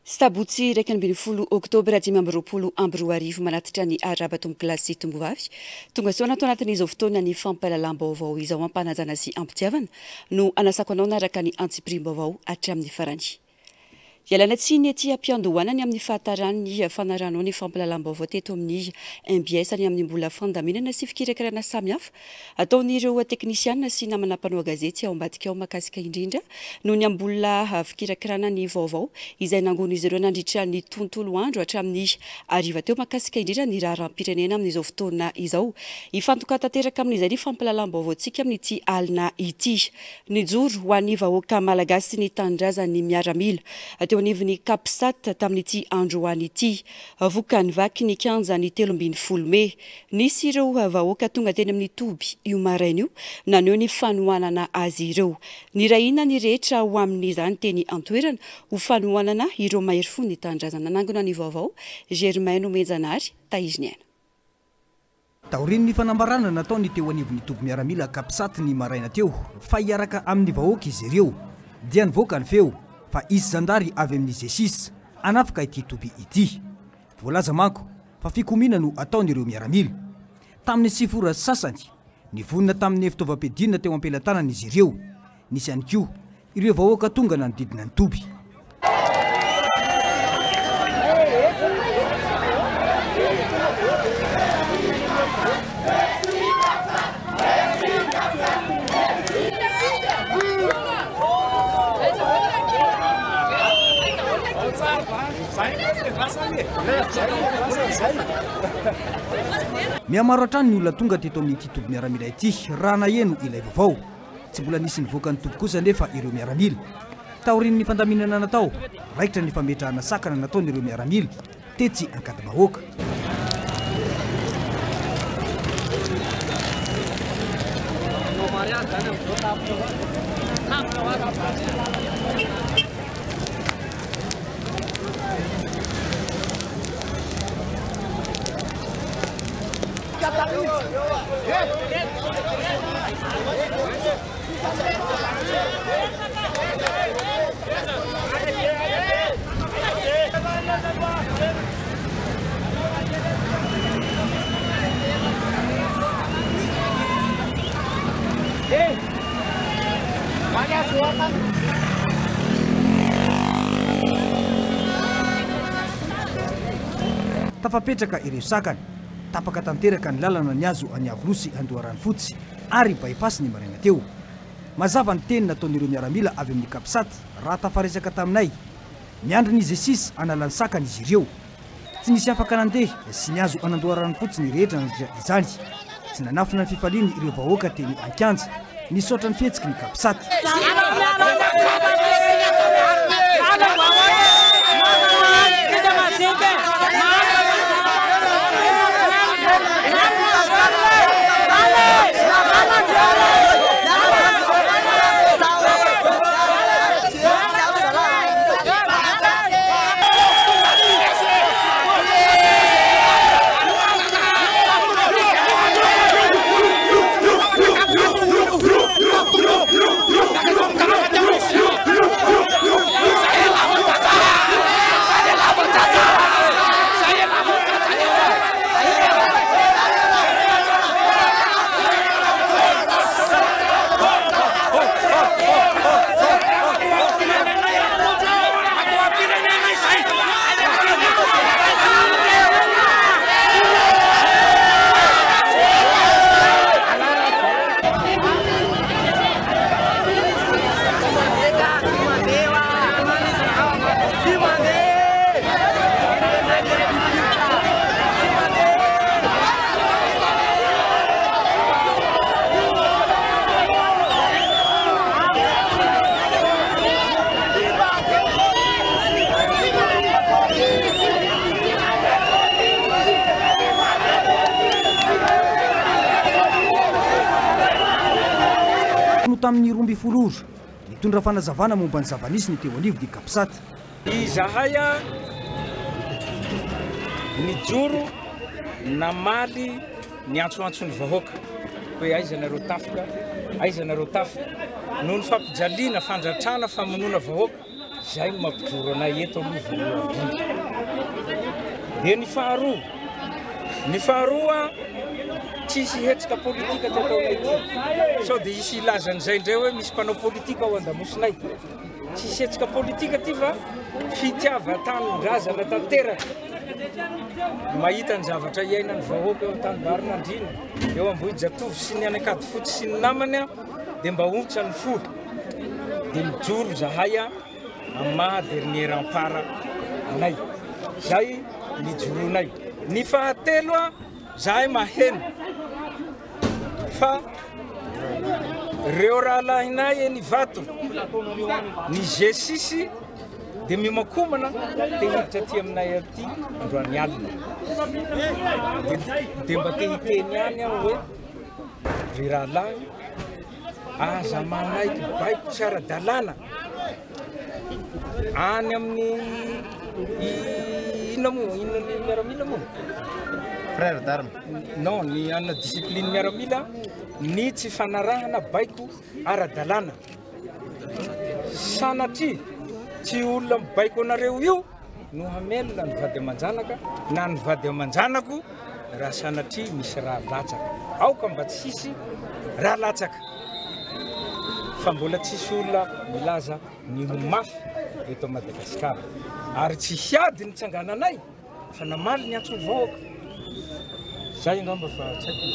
Sabotsy 11 oktobra 2025 manatitra ny arahaba tompokolahy sy tompovavy. Tonga soa anato anatin'izao fotoana ny fampahalalam-baovao izao am-panajana sy am-pitiavana no anasako anao naraka ny antsipiriam-baovao hatramin'ny farany. Ialana tsiny ety am-piandohana ny amin'ny fahataran'ny fanaranao ny fampahalalam-baovao teto amin'ny MBS any amin'ny mbola fandaminana sy fikirakirana samihafa ataon'ireo teknisiana sy namana mpanao gazety ao ambadika ao mahakasika indrindra noho ny mbola fikirakirana ny vaovao izay nangon'izy ireo nandritra ny tontolo andro hatramin'ny hariva teo mahakasika indrindra ny raharaham-pirenena amin'izao fotoana izao. Hifantoka tanteraka amin'izay ny fampahalalam-baovaontsika amin'ity alina ity. Nijoro ho an'ny vahoaka malagasy sy ny tanindrazany ny miaramila teo anivon'ny Capsat tamin'ity androany ity. Vokany, vaky ny kianja ny 13 mey. Nisy ireo vahoaka tonga teny amin'ny toby io maraina io naneho ny fanohanana azy ireo. Nirahina ny rehetra ho amin'izany teny an-toerana ho fanohanana ireo mahery fo ny tanindrazana. Nanangona ny vaovao, Germain Nomenjanahary, Tahiry Aina. Taorian'ny fanambarana nataony teo anivon'ny toby miaramila Capsat ny maraina teo fa hiaraka amin'ny vahoaka izy ireo dia nivoaka ny feo fa hisy zandary avy amin'ny G-six hanafika ity toby ity. Voalaza manko fa fikomiana no ataon'ireo miaramila. Tamin'ny sivy ora sy sasany, nivonona tamin'ny fitaovam-piadiana teo am-pelatanana izy ireo. Nisy ihany koa ireo vahoaka tonga nanodidina ny toby. Mihamaro hatrany ny olona tonga teto amin'ity toby miaramila ity raha naheno ilay vaovao. Tsy mbola nisy nivoaka ny toby kosa anefa ireo miaramila. Taorian'ny fandaminana natao, raikitra ny fametrahana sakana nataon'ireo miaramila tetsy Ankadibahoaka. Tafapetraka ireo sakana. Tapaka tanteraka ny lalana nihazo an'i Iavoloha sy Andoharanofotsy ary By-pass ny maraina teo. Mazava ny teny nataon'ireo miaramila avy amin'ny Capsat raha tafaresaka taminay. Miandry ny G-six hanala ny sakana izy ireo. Tsy nisy afaka nandeha sy nihazo an'Andoharanofotsy ny rehetra nandritra izany. Tsy nanafina ny fifaliany ireo vahoaka teny an-kianja. Nisaotra ny fihetsiky ny Capsat. No tamin'ny 12 ora, nitondra fanazavana momba ny zava-nisy ny teo anivon'ny Capsat. Izahay nijoro namaly ny antsoantson'ny vahoaka hoe aiza nareo tafika, aiza nareo tafika. Noho ny fampijaliana, fandratrana, famonoana vahoaka. Izay no mampijoro anay eto aloha voalohany indrindra. Dia ny faharoa, ny faharoa tsisy hetsika politika ty ataonay ity. Sao dia hisy hilaza an'izay indray hoe misy mpanao politika ao an-damosinay. Tsisy hetsika politika ty fa fitiavan-tanindrazana tanteraka. Mahita ny zavatra iainan'ny vahoaka eo Antanimbarinandriana, eo Ambohijatovo sy ny any Ankadifotsy sy ny namany dia mba ontsa ny fo. Dia mijoro izahay amin'ny maha dernier rempart anay. Izay nijoroanay. Ny fahatelo, izahay maheno fa ireo rahalahinay eny Ivato, ny G6 dia miomankomana te hiditra aty aminay aty androany alina. Dia mba te hiteny ihany aho hoe ry rahalahy, aza manaiky baiko tsy ara-dalàna any amin'ny inona moa, inona ny miaramila moa? Frère d'armes. Non, ny anona discipline miaramila, ny tsy fanarahana baiko ara-dalàna. Sanatria tsy olona mibaiko anareo io no hamelona ny vady aman-janaka na ny vady aman-janako raha sanatria misy rà latsaka. Aoka mba tsy hisy rà latsaka fa mbola tsisy olona milaza ny ho mafy eto Madagasikara ary tsy hiady ny tsangananay fa namaly ny antson'ny vahoaka. Zay angamba fa tsy haiko.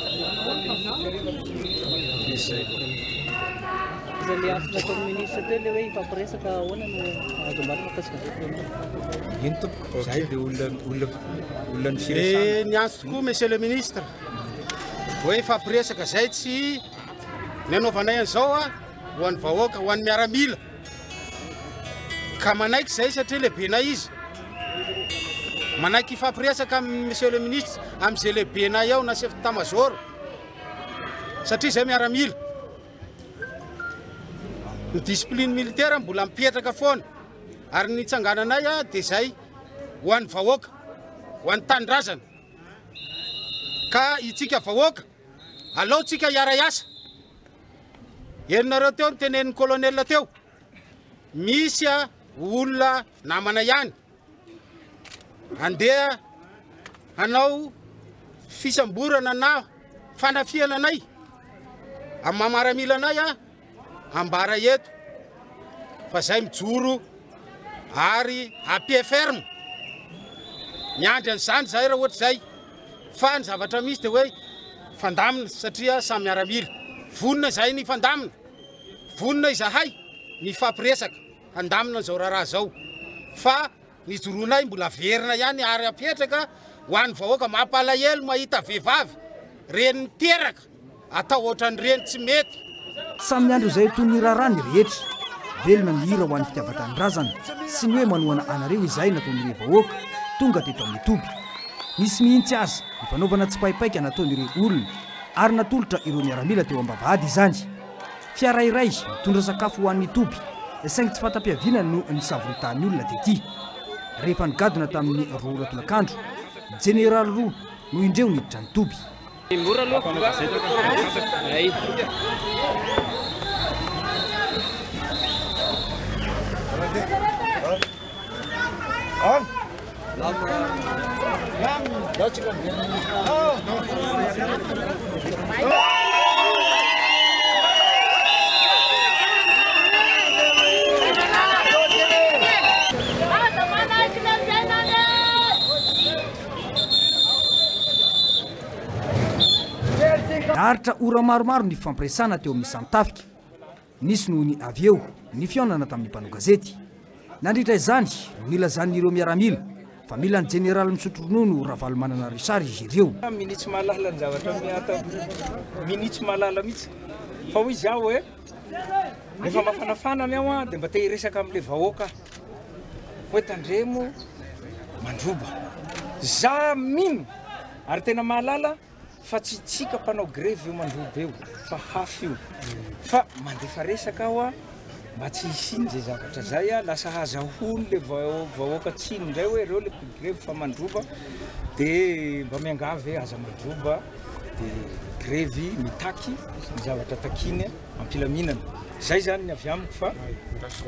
Izay le antso nataon'ny ministre teo le hoe hifampiresaka ahoana no azo ambara mahakasika an'izay premier? Eny tompoko, zahay dia olona olona olona ny firesahana. Eh, niantso tokoa monsieur le ministre hoe hifampiresaka zay tsy ny anaovanay an'izao a ho an'ny vahoaka, ho an'ny miaramila. Ka manaiky zay satria lehibenay izy. Manaiky hifampiresaka amin'ny monsieur le ministre, amin'izay lehibenay ao na chef d'état major. Satria zay miaramila. Ny discipline militaire mbola mipetraka foana. Ary ny nitsangananay dia zay ho an'ny vahoaka, ho an'ny tanindrazana. Ka itsika vahoaka, alao tsika hiara-hiasa. Henonareo teo ny tenenin'ny colonel teo. Misy olona namana ihany andeha hanao fisamborana na fanafihana anay amin'ny maha maramila anay ambara eto fa zay mijoro ary à pied ferme miandry an'izany zay raha ohatra zay fa ny zavatra misy dia hoe fandamina satria samy miaramila vonona zahay ny hifandamina vonona izahay ny hifampiresaka handamina an'izao raharaha izao fa ny joroanay mbola averina ihany ary apetraka ho an'ny vahoaka. Mampalahelo mahita vehivavy reny miteraka atao ohatran'ireny, tsy mety. Samy miandry izay toy ny raharaha ny rehetra. Velona ny hira ho an'ny fitiavan-tanindrazana sy ny hoe manohana anareo izahay nataon'ireo vahoaka tonga teto amin'ny toby. Nisy mihitsy aza ny fanaovana tsipaipaika nataon'ireo olona ary natolotra ireo miaramila teo am-bavahady izany. Fiara iray nitondra sakafo ho an'ny toby, saingy tsy fanta-piaviana no nisavoritahany olona tety. Rehefa nigadona tamin'ny 2 ora tolakandro, jeneraly roa no indreo niditra ny toby. Mora aloha. Ay. Naharitra ora maromaro ny fifampiresahana teo amin'ny samy tafika. Nisy noho ny avy eo ny fihaonana tamin'ny mpanao gazety. Nandritra izany no nilazan'ireo miaramila fa mila ny jeneraly misotro ronono Ravalomanana Richard izy ireo. Minia tsy mahalala ny zavatra miata, minia tsy mahalala mihitsy. Fa hoy izaho hoe, rehefa mafanafana ny ao dia mba te hiresaka amin'ilay vahoaka aho. Hoe tandremo mandroba. Za mino ary tena mahalala Fa tsy tsika mpanao grevy io mandroba io fa hafa io. Fa mandefa resaka aho a, mba tsy hisiany zay zavatra zay a, lasa hazahoany le vahoaka tsiny indray hoe reo le mpigrevy fa mandroba, de mba miangavy hoe aza mandroba, de grevy mitaky ny zavatra takiny. Am-pilaminana. Zay zany ny avy amiko fa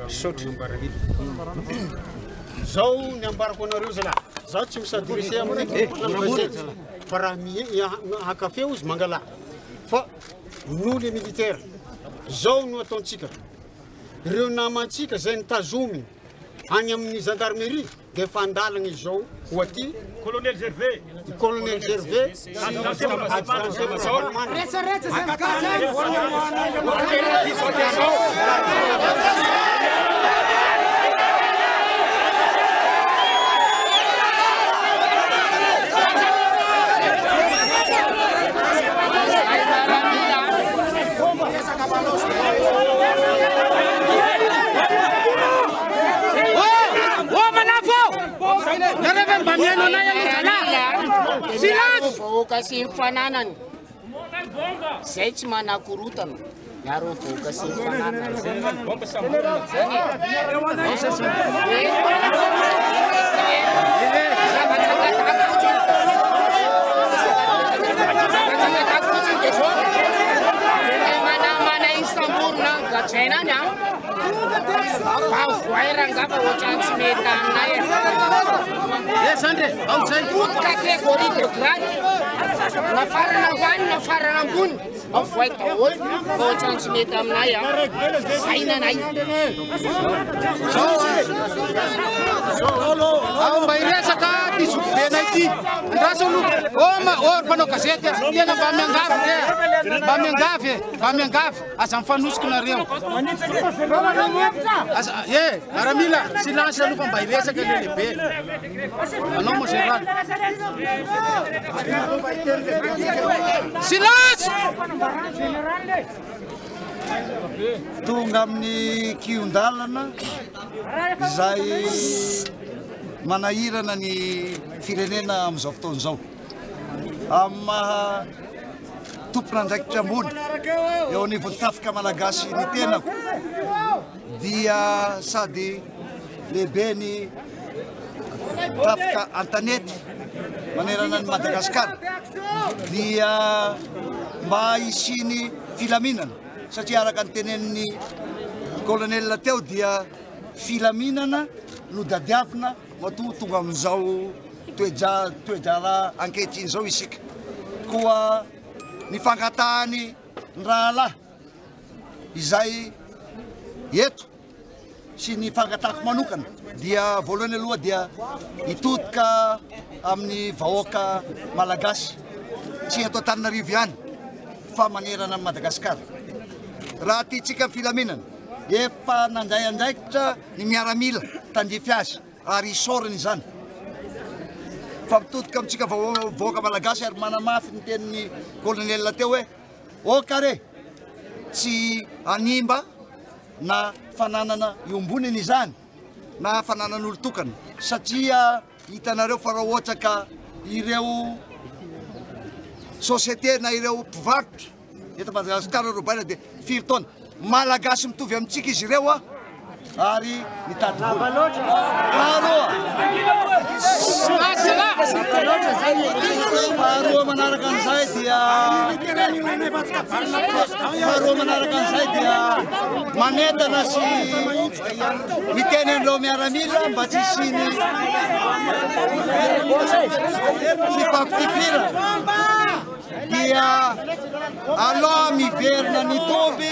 misaotra. Zao ny ambarako anareo zalahy, zaho tsy mi-s'adresser amin'ny gazety fa raha haka feo izy mangalaha fa nous les militaires, zao no ataontsika, ireo namantsika zay nitazominy any amin'ny gendarmerie dia efa andalana izao ho aty. Colonel Gervais. Colonel Gervais sy Adjudant-chef Ravalomanana. Vahoaka sy ny fananany zay tsy manakorotana miaro ny vahoaka sy ny fananany. Mana isamborona gadraina any a avoaira angamba ohatrany tsy mety aminay. Toute catégorie de grade, na farana ambany na farana ambony, avoay daholo fa ohatrany tsy mety aminay a. Zay nanay. Ao mba hiresaka ty zokibenay ty. Andraso aloha. Ô ma, ô ry mpanao gazety a. Tena mba miangavy re. Mba miangavy e. Mba miangavy. Aza mifanosika nareo. Aza, e, miaramila, silence aloha fa mba hiresaka le lehibe. Anao mon général. Silence! Tonga amin'ny kihon-dalana izay manahirana ny firenena amin'izao fotoana izao. Amin'ny maha tompon'andraikitra ambony eo anivon'ny tafika malagasy ny tenako dia sady lehibe ny tafika an-tanety manerana ny Madagasikara dia mba hisiany filaminana satria araka ny tenenin'ny colonel teo dia filaminana no dadiavina matoa tonga amin'izao toe-draharaha ankehitriny izao isika. Koa ny fangatahany ny rahalahy izay eto sy ny fangatahako manokana dia voalohany aloha dia hitodika amin'ny vahoaka malagasy tsy eto Antananarivo ihany fa manerana an'i Madagasikara. Raha tiantsika ny filaminana, efa nandray andraikitra ny miaramila tandrify azy ary isaorana izany. Fa mitodika amintsika vahoaka malagasy ary manamafy ny tenin'ny colonel teo hoe oka re tsy hanimba na fananana iombonana izany na fananan'olon-tokana satria hitanareo fa raha ohatra ka ireo société na ireo mpivarotra eto Madagasikara robaina dia firy taona malagasy mitovy amintsika izy ireo a ary mitady vola. Faharoa manaraka an'izay dia faharoa manaraka an'izay dia manentana sy miteny an'ireo miaramila mba tsy hisian'ny fifampitifirana dia aloha miverina ny toby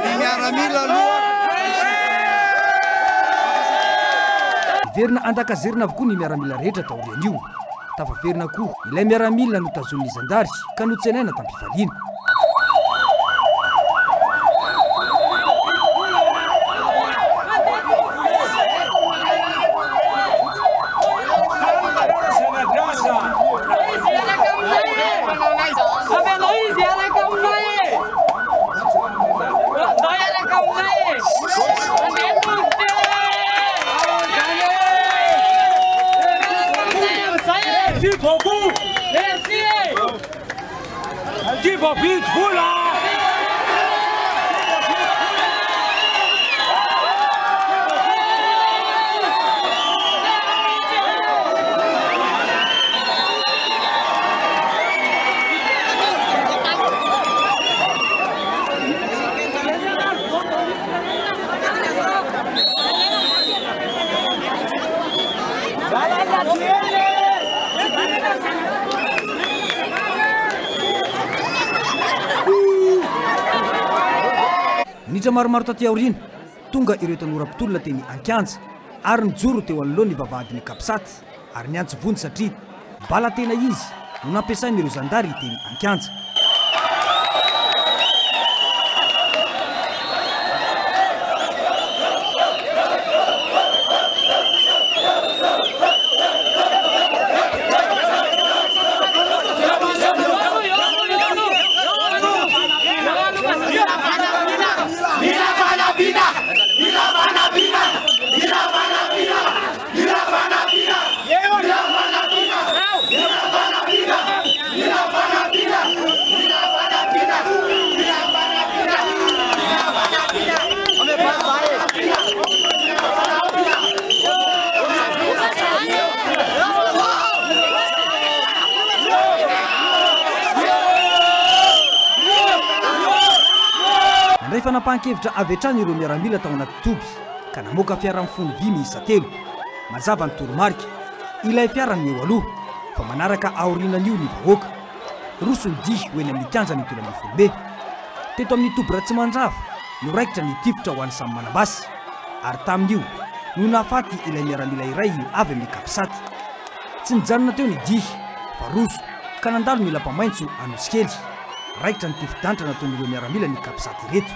ny miaramila aloha. Miverina an-dakazerina avokoa ny miaramila rehetra taorian'io. Tafaverina koa ilay miaramila notazonin'ny zandary ka notsenaina tam-pifaliana. Minitra maromaro taty aoriana, tonga ireo tanora mpitolona teny an-kianja ary nijoro teo anoloan'ny vavahadin'ny Capsat ary niantso vonjy satria bala tena izy no nampiasain'ireo zandary teny an-kianja. Nandray fanapahan-kevitra avy hatrany ireo miaramila tao anaty toby ka namoaka fiara mifono vy miisa telo. Mazava ny toromarika, ilay fiara no eo aloha fa manaraka aorianan'io ny vahoaka. Roso ny dihy ho eny amin'ny kianjan'ny 13 mey. Teto amin'ny toby Ratsimandrava no raikitra ny tifitra ho an'ny samy manam-basy ary tamin'io no nahafaty ilay miaramila iray avy amin'ny Capsat. Tsy nijanona teo ny dihy fa roso ka nandalo ny lapa maitso Anosikely. Raikitra ny tifi-danitra nataon'ireo miaramila ny Capsat ireto.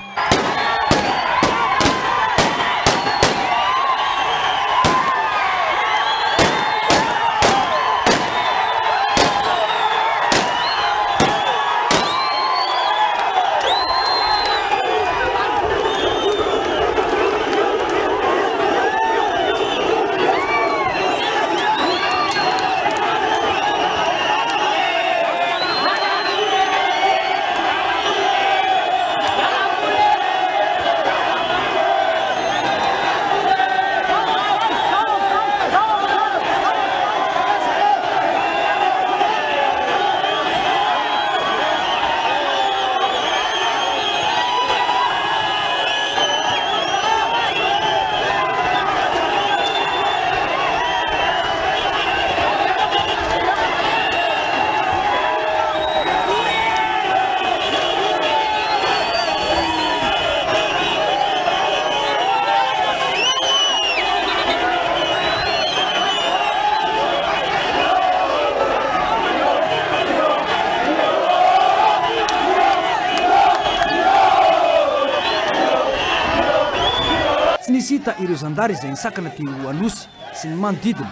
Tsy nisy hita ireo zandary izay nisakana teo Anosy sy ny manodidina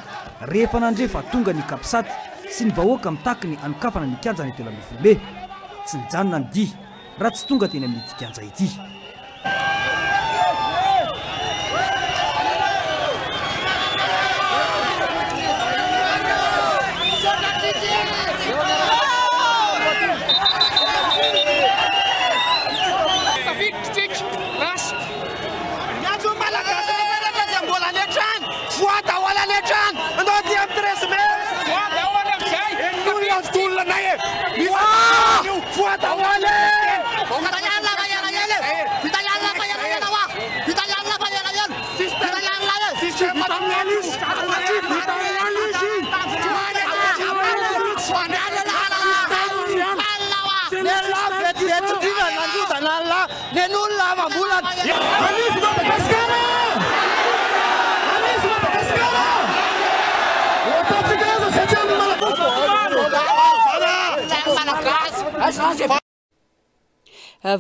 rehefa nandre fa tonga ny Capsat sy ny vahoaka mitaky ny hanokafana ny kianjan'ny 13 mey. Tsy nijanona ny dihy raha tsy tonga teny amin'ity kianja ity.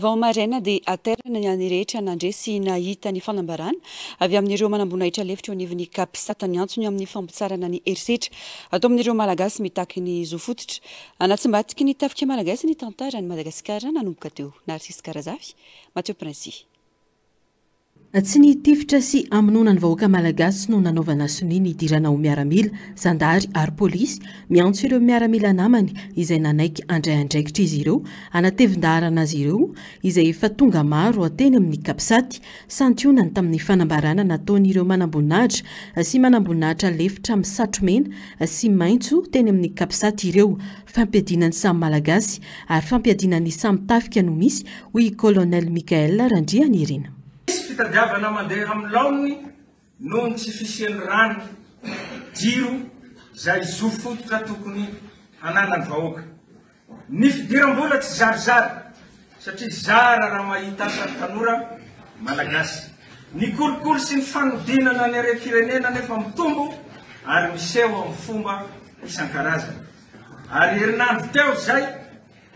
Vao maraina dia hatairana ny an'ny rehetra nandre sy nahita ny fanambarana avy amin'ireo manamboninahitra lefitra eo anivon'ny Capsat niantso ny amin'ny fampitsarana ny herisetra atao amin'ireo Malagasy mitaky ny zo fototra. Natsimbadiky ny tafika malagasy ny tantaran'i Madagasikara nanomboka teo. Narcisse Karazafy, Mathieu Princi. Tsy ny hitifitra sy hamonoana ny vahoaka malagasy no nanaovana sonia ny hidirana ho miaramila, zandary ary polisy, miantso ireo miaramila namany izay nanaiky handray andraikitra izy ireo hanatevin-daharana azy ireo izay efa tonga maro teny amin'ny Capsat. Santionany tamin'ny fanambarana nataon'ireo manamboninahitra sy manamboninahitra lefitra misatro-mena sy maitso teny amin'ny Capsat ireo. Fampiadiana ny samy Malagasy ary fampiadiana ny samy tafika no misy, hoy i Colonel Michael Randrianirina. Misy fitadiavana mandeha amin'ny laoniny noho ny tsy fisian'ny rano, jiro, izay zo fototra tokony hananan'ny vahoaka. Ny fidiram-bola tsy zarizary satria zara raha mahita asa ny tanora. Malagasy. Ny kolikoly sy ny fanodinana ny harem-pirenena anefa mitombo ary miseho amin'ny fomba isan-karazany. Ary herinandro teo izay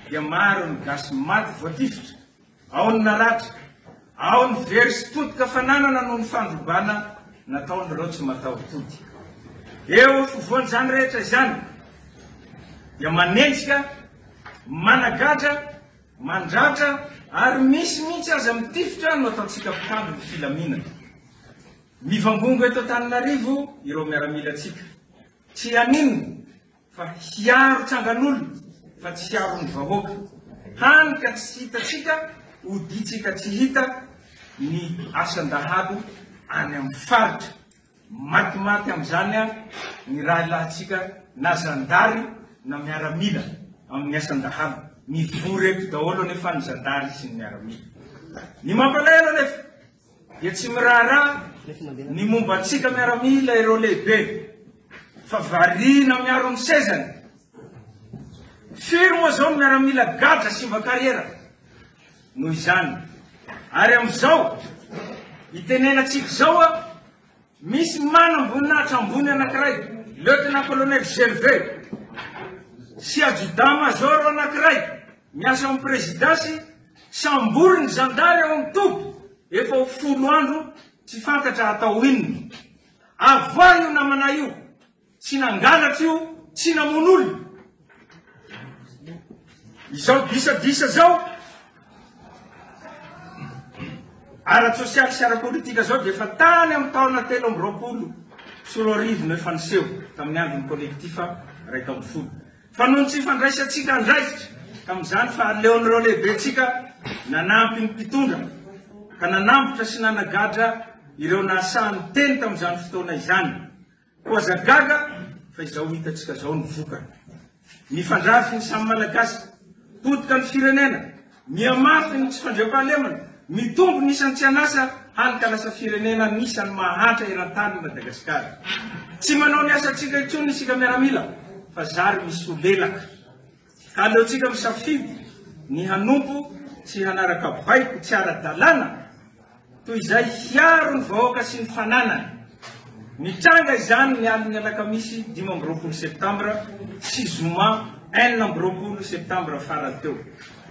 dia maro ny gasy maty voatifitra, ao ny naratra, ao ny very sy potika fananana noho ny fandrobana nataon'ireo tsy mataho-tody. Eo afovoan'izany rehetra izany dia manenjika, managadra, mandratra ary misy mihitsy aza mitifitra no ataontsika mpitandro ny filaminana. Mivangongo eto Antananarivo ireo miaramilantsika. Tsy haninona fa hiaro tsangan'olona fa tsy hiaro ny vahoaka. Hany ka tsy hitantsika, odintsika tsy hita ny asan-dahalo any amin'ny faritra. Matimaty amin'izany ny rahalahintsika na zandary na miaramila amin'ny asan-dahalo. Mivory eto daholo anefa ny zandary sy ny miaramila. Ny mampalahelo anefa dia tsy miraharaha ny momba antsika miaramila ireo lehibe fa variana miaro ny sezany. Firy moa izao ny miaramila gadra simba kariera noho izany? Ary amin'izao itenenantsika izao, misy manamboninahitra ambony anankiray, Lieutenant Colonel Gervais, sy Adjudant Major anankiray miasa ao amin'ny prezidansy, samborin'ny zandary ao amin'ny toby efa ho 10 andro tsy fantatra atao inona. Avoahy io namana io. Tsy nangalatra io, tsy namono olona. Izao disadisa izao, ara-tsosialy sy ara-politika izao dia efa tany amin'ny taona 2023 no efa niseho tamin'ny andron'ny collectif 11. Fa noho ny tsy fandraisantsika andraikitra tamin'izany fa aleon'ireo lehibentsika nanampy ny mpitondra ka nanambotra sy nanagadra ireo nahasahy niteny tamin'izany fotoana izany. Koa aza gaga fa izao hitantsika izao ny vokany. Mifandrafy ny samy Malagasy, potika ny firenena, mihamafy ny tsy fandriampahalemana, mitombo ny isan'ny tsy an'asa, hany ka lasa firenena anisan'ny mahantra eran-tany i Madagasikara. Tsy manao ny asantsika intsony isika miaramila fa zary misolelaka. Ka aleontsika misafidy ny hanompo sy hanaraka baiko tsy ara-dalàna toy izay hiaro ny vahoaka sy ny fananany. Nitranga izany ny alin'ny alakamisy 25 septambra sy zoma 26 septambra farany teo.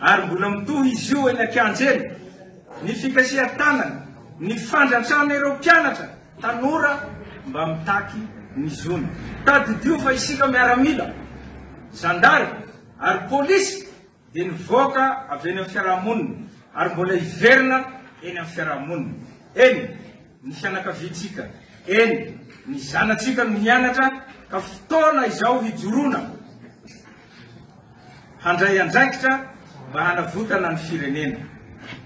Ary mbola mitohy izy io eny an-kianja eny. Ny fikasihan-tanana, ny fandrantrana ireo mpianatra, tanora mba mitaky ny zony. Tadidio fa isika miaramila, zandary ary polisy dia nivoaka avy eny amin'ny fiarahamonina ary mbola hiverina eny amin'ny fiarahamonina. Eny, ny fianakaviantsika, eny, ny zanatsika no hianatra ka fotoana izao hijoroana handray andraikitra mba hanavotana ny firenena.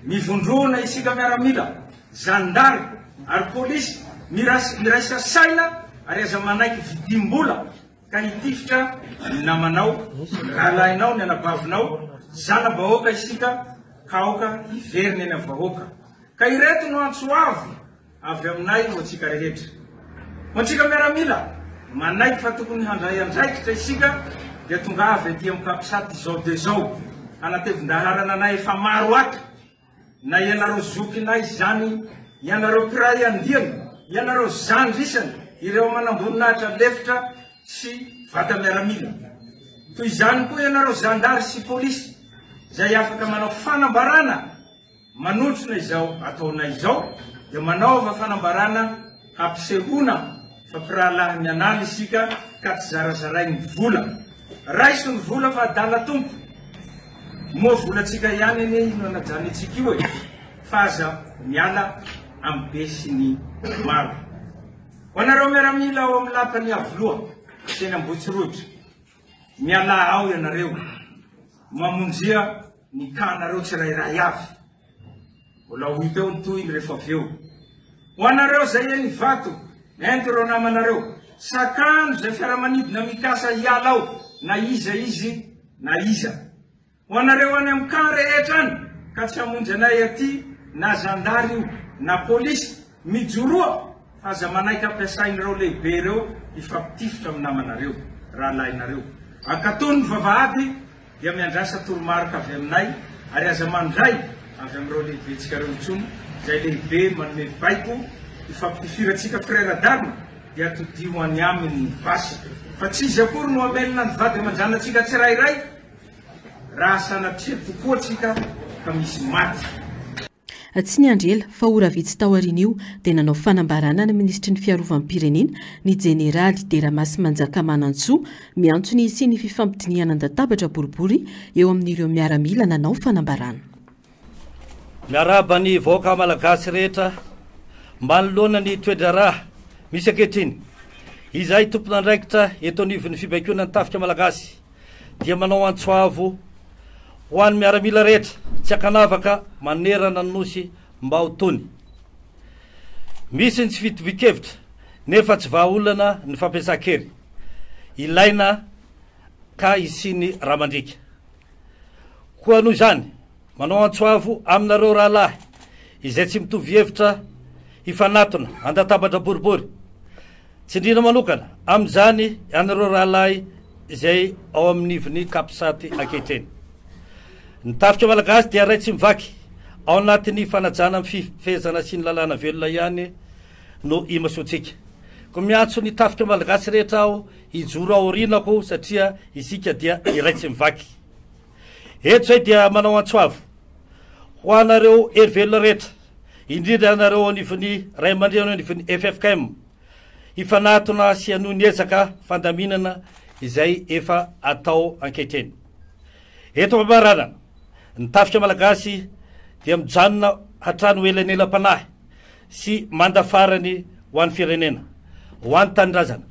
Mivondrona isika miaramila, zandary ary polisy, miraisa saina ary aza manaiky vidim-bola ka hitifitra ny namanao, ny rahalahinao, ny anabavinao, zana-bahoaka isika ka aoka hiverina eny amin'ny vahoaka. Ka ireto no antso avo avy aminay ho antsika rehetra. Ho antsika miaramila, manaiky fa tokony handray andraikitra isika dia tongava ety amin'ny Capsat izao dia izao hanatevin-daharana anay efa maro ato, na ianareo zokinay izany, ianareo mpiray andiany, ianareo zandry isany, ireo manamboninahitra lefitra sy vata-miaramila. Toy izany koa ianareo zandary sy polisy izay afaka manao fanambarana Manotrona izao ataonay izao dia manaova fanambarana hampisehoana fa mpirahalahy mianala isika ka tsy zarazarain'ny vola. Raiso ny vola fa adala tompo. Moa volantsika ihany anie ino anajany antsika io e! Fa aza miala amin'ny be sy ny maro. Ho anareo miaramila ao amin'ny lapan'i Iavoloha sy eny Ambohitsorohitra, mialà ao ianareo, mamonjia ny cas-nareo tsirairay avy. Mbola ho hita eo ny tohiny rehefa avy eo. Ho anareo izay eny Ivato, ento ireo namanareo. Sakano izay fiaramanidina mikasa hiala ao na iza izy na iza. Ho anareo any amin'ny camp rehetra any ka tsy hamonjy anay aty na zandary io na polisy, mijoroa fa aza manaiky ampiasain'ireo lehibe ireo hifampitifitra amin'ny namanareo, rahalahinareo. Ankatony ny vavahady. Dia miandrasa toromarika avy aminay ary aza mandray avy amin'ireo lehibentsika ireo intsony Izay lehibe manome baiko hifampitifirantsika frère d'armes dia todiho any aminy ny basy fa tsy izy akory no hamelona ny vady aman-janatsika tsirairay raha sanatria tokoa tsika ka misy maty. Tsy niandry ela fa ora vitsy taorian'io dia nanao fanambarana ny minisitry ny fiarovam-pirenena, ny jeneraly Deramasin'i Manjakamanantsoa, miantso ny hisian'ny fifampidinihana an-databatra boribory eo amin'ireo miaramila nanao fanambarana. Miarahaba ny vahoaka Malagasy rehetra manoloana ny toe-draharaha misy ankehitriny. Izahay tompon'andraikitra eto anivon'ny fibaikoana ny tafika Malagasy dia manao antso avo ho an'ny miaramila rehetra tsy ankanavaka manerana ny Nosy mba ho tony. Misy ny tsy fitovian-kevitra nefa tsy vahaolana ny fampiasan-kery. Ilaina ka hisian'ny rà mandriaka. Koa noho izany, manao antso avo aminareo rahalahy izay tsy mitovy hevitra hifanatona an-databatra boribory. Tsindriana manokana amin'izany ianareo rahalahy izay ao amin'ny ivon'ny Capsat ankehitriny. Ny tafika malagasy dia ray tsy mivaky ao anatin'ny fanajana ny fifehezana sy ny lalàna velona ihany no imasoantsika. Koa miantso ny tafika malagasy rehetra aho hijoro aorianako satria isika dia iray tsy mivaky. Eto izay dia manao antso avo ho anareo hery velona rehetra, indrindra ianareo ao anivon'ny ray aman-dreny ao anivon'ny ffkm, hifanatona sy hanohy ny ezaka fandaminana izay efa atao ankehitriny. Eto am-pamaranana, ny tafika malagasy dia mijanona hatrany ho elanelam-panahy sy manda farany ho an'ny firenena, ho an'ny tanindrazana.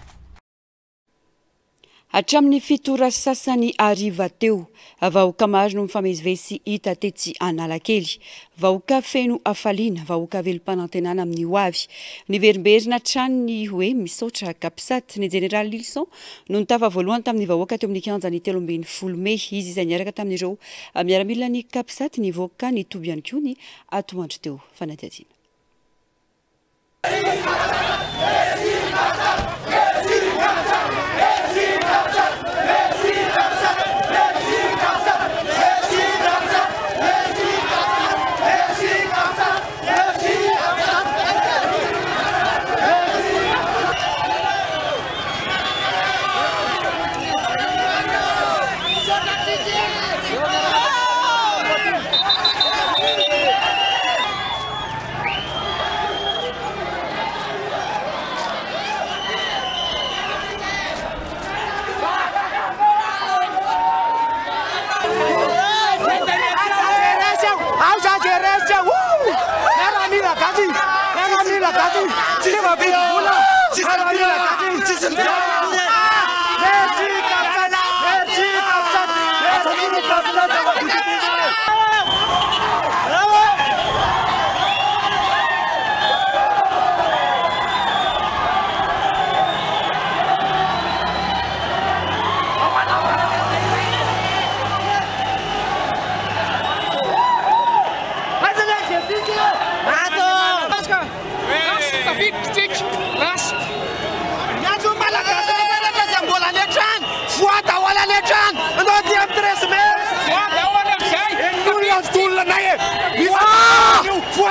Hatramin'ny 7 ora sasany hariva teo, vahoaka maro no mifamezivezy sy hita tetsy Analakely. Vahoaka feno hafaliana, vahoaka velom-panantenana amin'ny ho avy. Niverimberina hatrany ny hoe misaotra Capsat. Ny jeneraly Lylison no nitafa voalohany tamin'ny vahoaka teo amin'ny kianjan'ny 13 mey. Izy izay niaraka tamin'ireo miaramilan'ny Capsat nivoaka ny toby ihany koa ny atoandro teo. Fanadihadiana.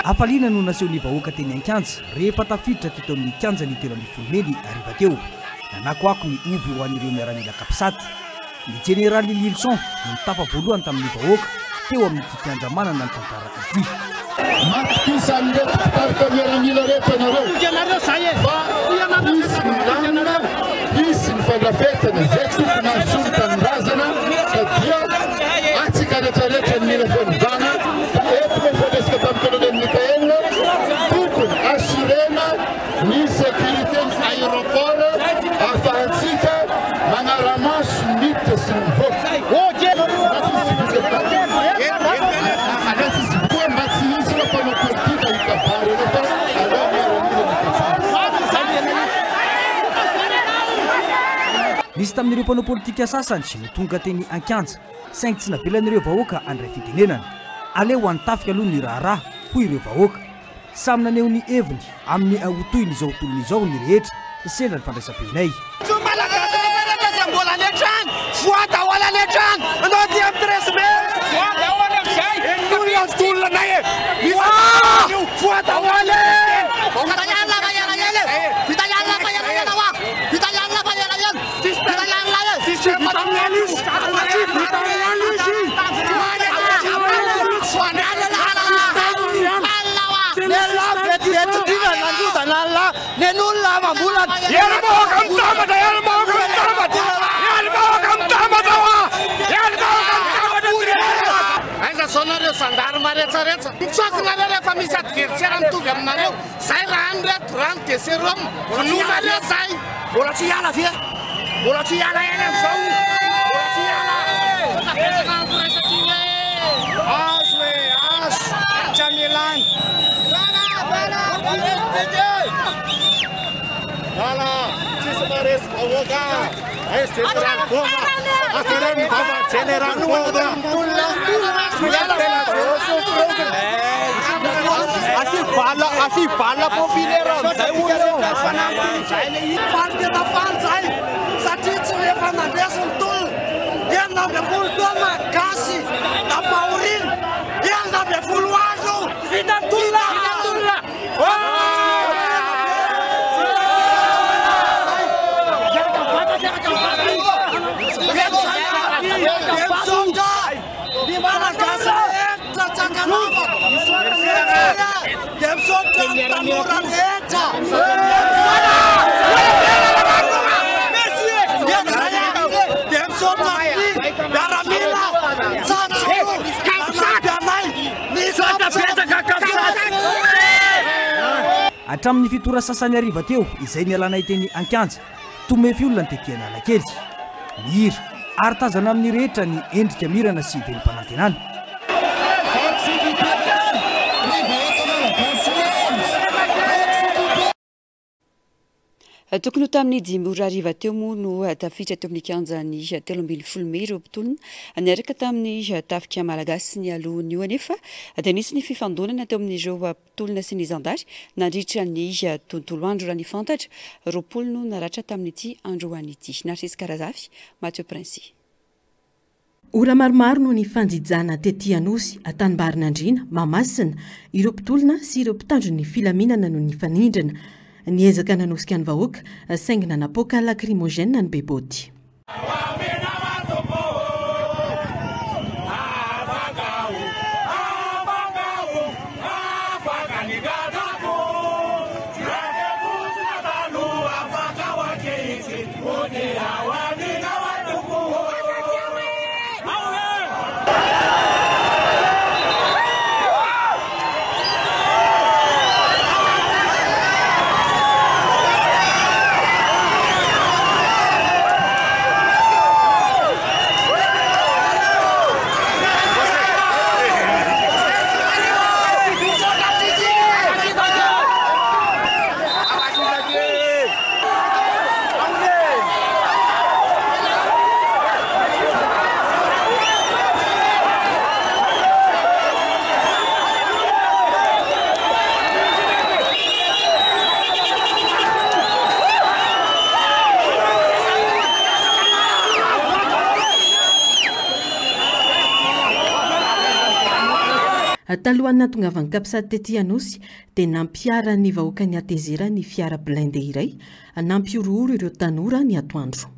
Hafaliana no nasehon'ny vahoaka teny an-kianja rehefa tafiditra teto amin'ny kianjan'ny 13 mey ny hariva teo. Nanakoako ny hoby ho an'ireo miaramila Capsat. Ny jeneraly Lylison no nitafa voalohany tamin'ny vahoaka teo amin'ity kianja manana ny tantara ity. Matokisa an'ireto mpitarika miaramila ireto ianareo fa hisy ny lamina, hisy ny fandrafetana izay tokony hahasoa ny tanindrazana ka dia antsika rehetrarehetra ny mila fanovana ka eto moa mifandraisika tamin'ny colonel Mickaël tokony assurena ny sécurité ny aéroport ahafahantsika manaramaso ny miditra sy ny mivoaka. Mba tsy hisy ireo mpanao politika hikabary ireo fa aleo miaramila no tafiditra. Nisy tamin'ireo mpanao politika sasany no tonga teny an-kianja saingy tsy navelan'ireo vahoaka handray fitenenana. Aleo ho an'ny tafika aloha ny raharaha, hoy ireo vahoaka. Samy naneho ny heviny amin'ny ho tohin'izao tolona izao ny rehetra sendra ny fandraisam-pehinay. Tsy Malagasy rehetra izay mbola any an-trano, voa daholo any an-trano, anao aty amin'ny 13 mai. Voa daholo amin'izay. Henoy ny tolona anay e. Voa! national nen'olona amam-bolana. Herim-bahoaka mitambatra, herim-bahoaka mitambatra, herim-bahoaka mitambatra hoa! Herim-bahoaka mitambatra tsy miala! Aiza zao nareo zandary maretsaretsa? Mitsoaka nareo rehefa misy adversaire mitovy aminareo. Zay rano reto, rano de serum. Vonoinareo zay. Mbola tsy hiala ve? Mbola tsy hiala eny amizao. Mbola tsy hiala. Azo e, azo. Tsy amelany. Lala, tsisy maharesy vahoaka. Aiza général Boma? Atereno ny vava général Boma. Asio bala, asio bala populaire amizay olona eo. Faly tena faly zahay satria tsy efa nandresy ny tolona. 16 taona gasy nampahoriana. 16 andro. Vita ny tolona. Vita ny tolona. Ny Malagasy rehetra tsy ankanavaka. Dia misaotra ny tanora rehetra. Dia misaotra ny miaramila tsatsaro nanampy anay. Misaotra betsaka Capsat. Hatramin'ny fito ora sasany hariva teo izay nialanay teny an-kianja, tomefy olona ny tety Analakely. Mihira ary tazana amin'ny rehetra ny endrika mirana sy velom-panantenana. Tokony ho tamin'ny 5 ora hariva teo moa no tafiditra teo amin'ny kianjan'ny 13 mey ireo mpitolona niaraka tamin'ny tafika malagasy. Nialohan'io anefa dia nisy ny fifandonana teo amin'ireo mpitolona sy ny zandary nandritra ny tontolo andro. Raha ny fantatra, 20 no naratra tamin'ity androany ity. Narcisse Karazafy, Mathieu Princy. Ora maromaro no nifanjijana tety Anosy, Antanimbarinandriana, Mahamasina. Ireo mpitolona sy ireo mpitandro ny filaminana no nifanindrina. Niezaka nanosika ny vahoaka, saingy nanapoaka lacrymogène ny beboty. Talohan'ny nahatongavan'ny Capsat tety Anosy dia nampiharan'ny vahoakan'i Hatezera ny fiara blindé iray nampihorohoro ireo tanora ny atoandro.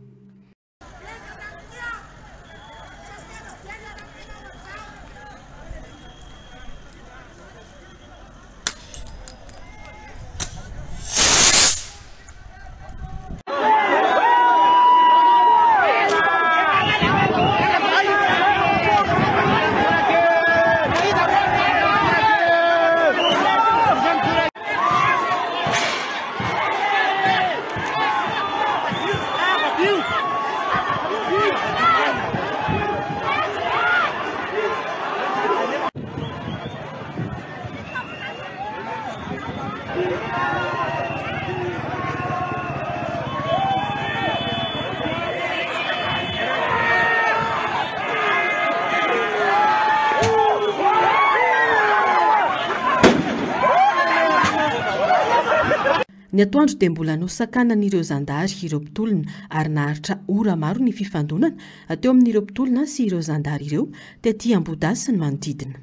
Ny atoandro dia mbola nosakanan'ireo zandary ireo mpitolona ary naharitra ora maro ny fifandonana teo amin'ireo mpitolona sy ireo zandary ireo tety Ambohidahy sy ny manodidina.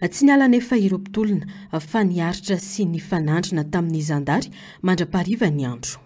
Tsy niala anefa ireo mpitolona fa niaritra sy nifanandrina tamin'ny zandary mandra-paharivan'ny andro.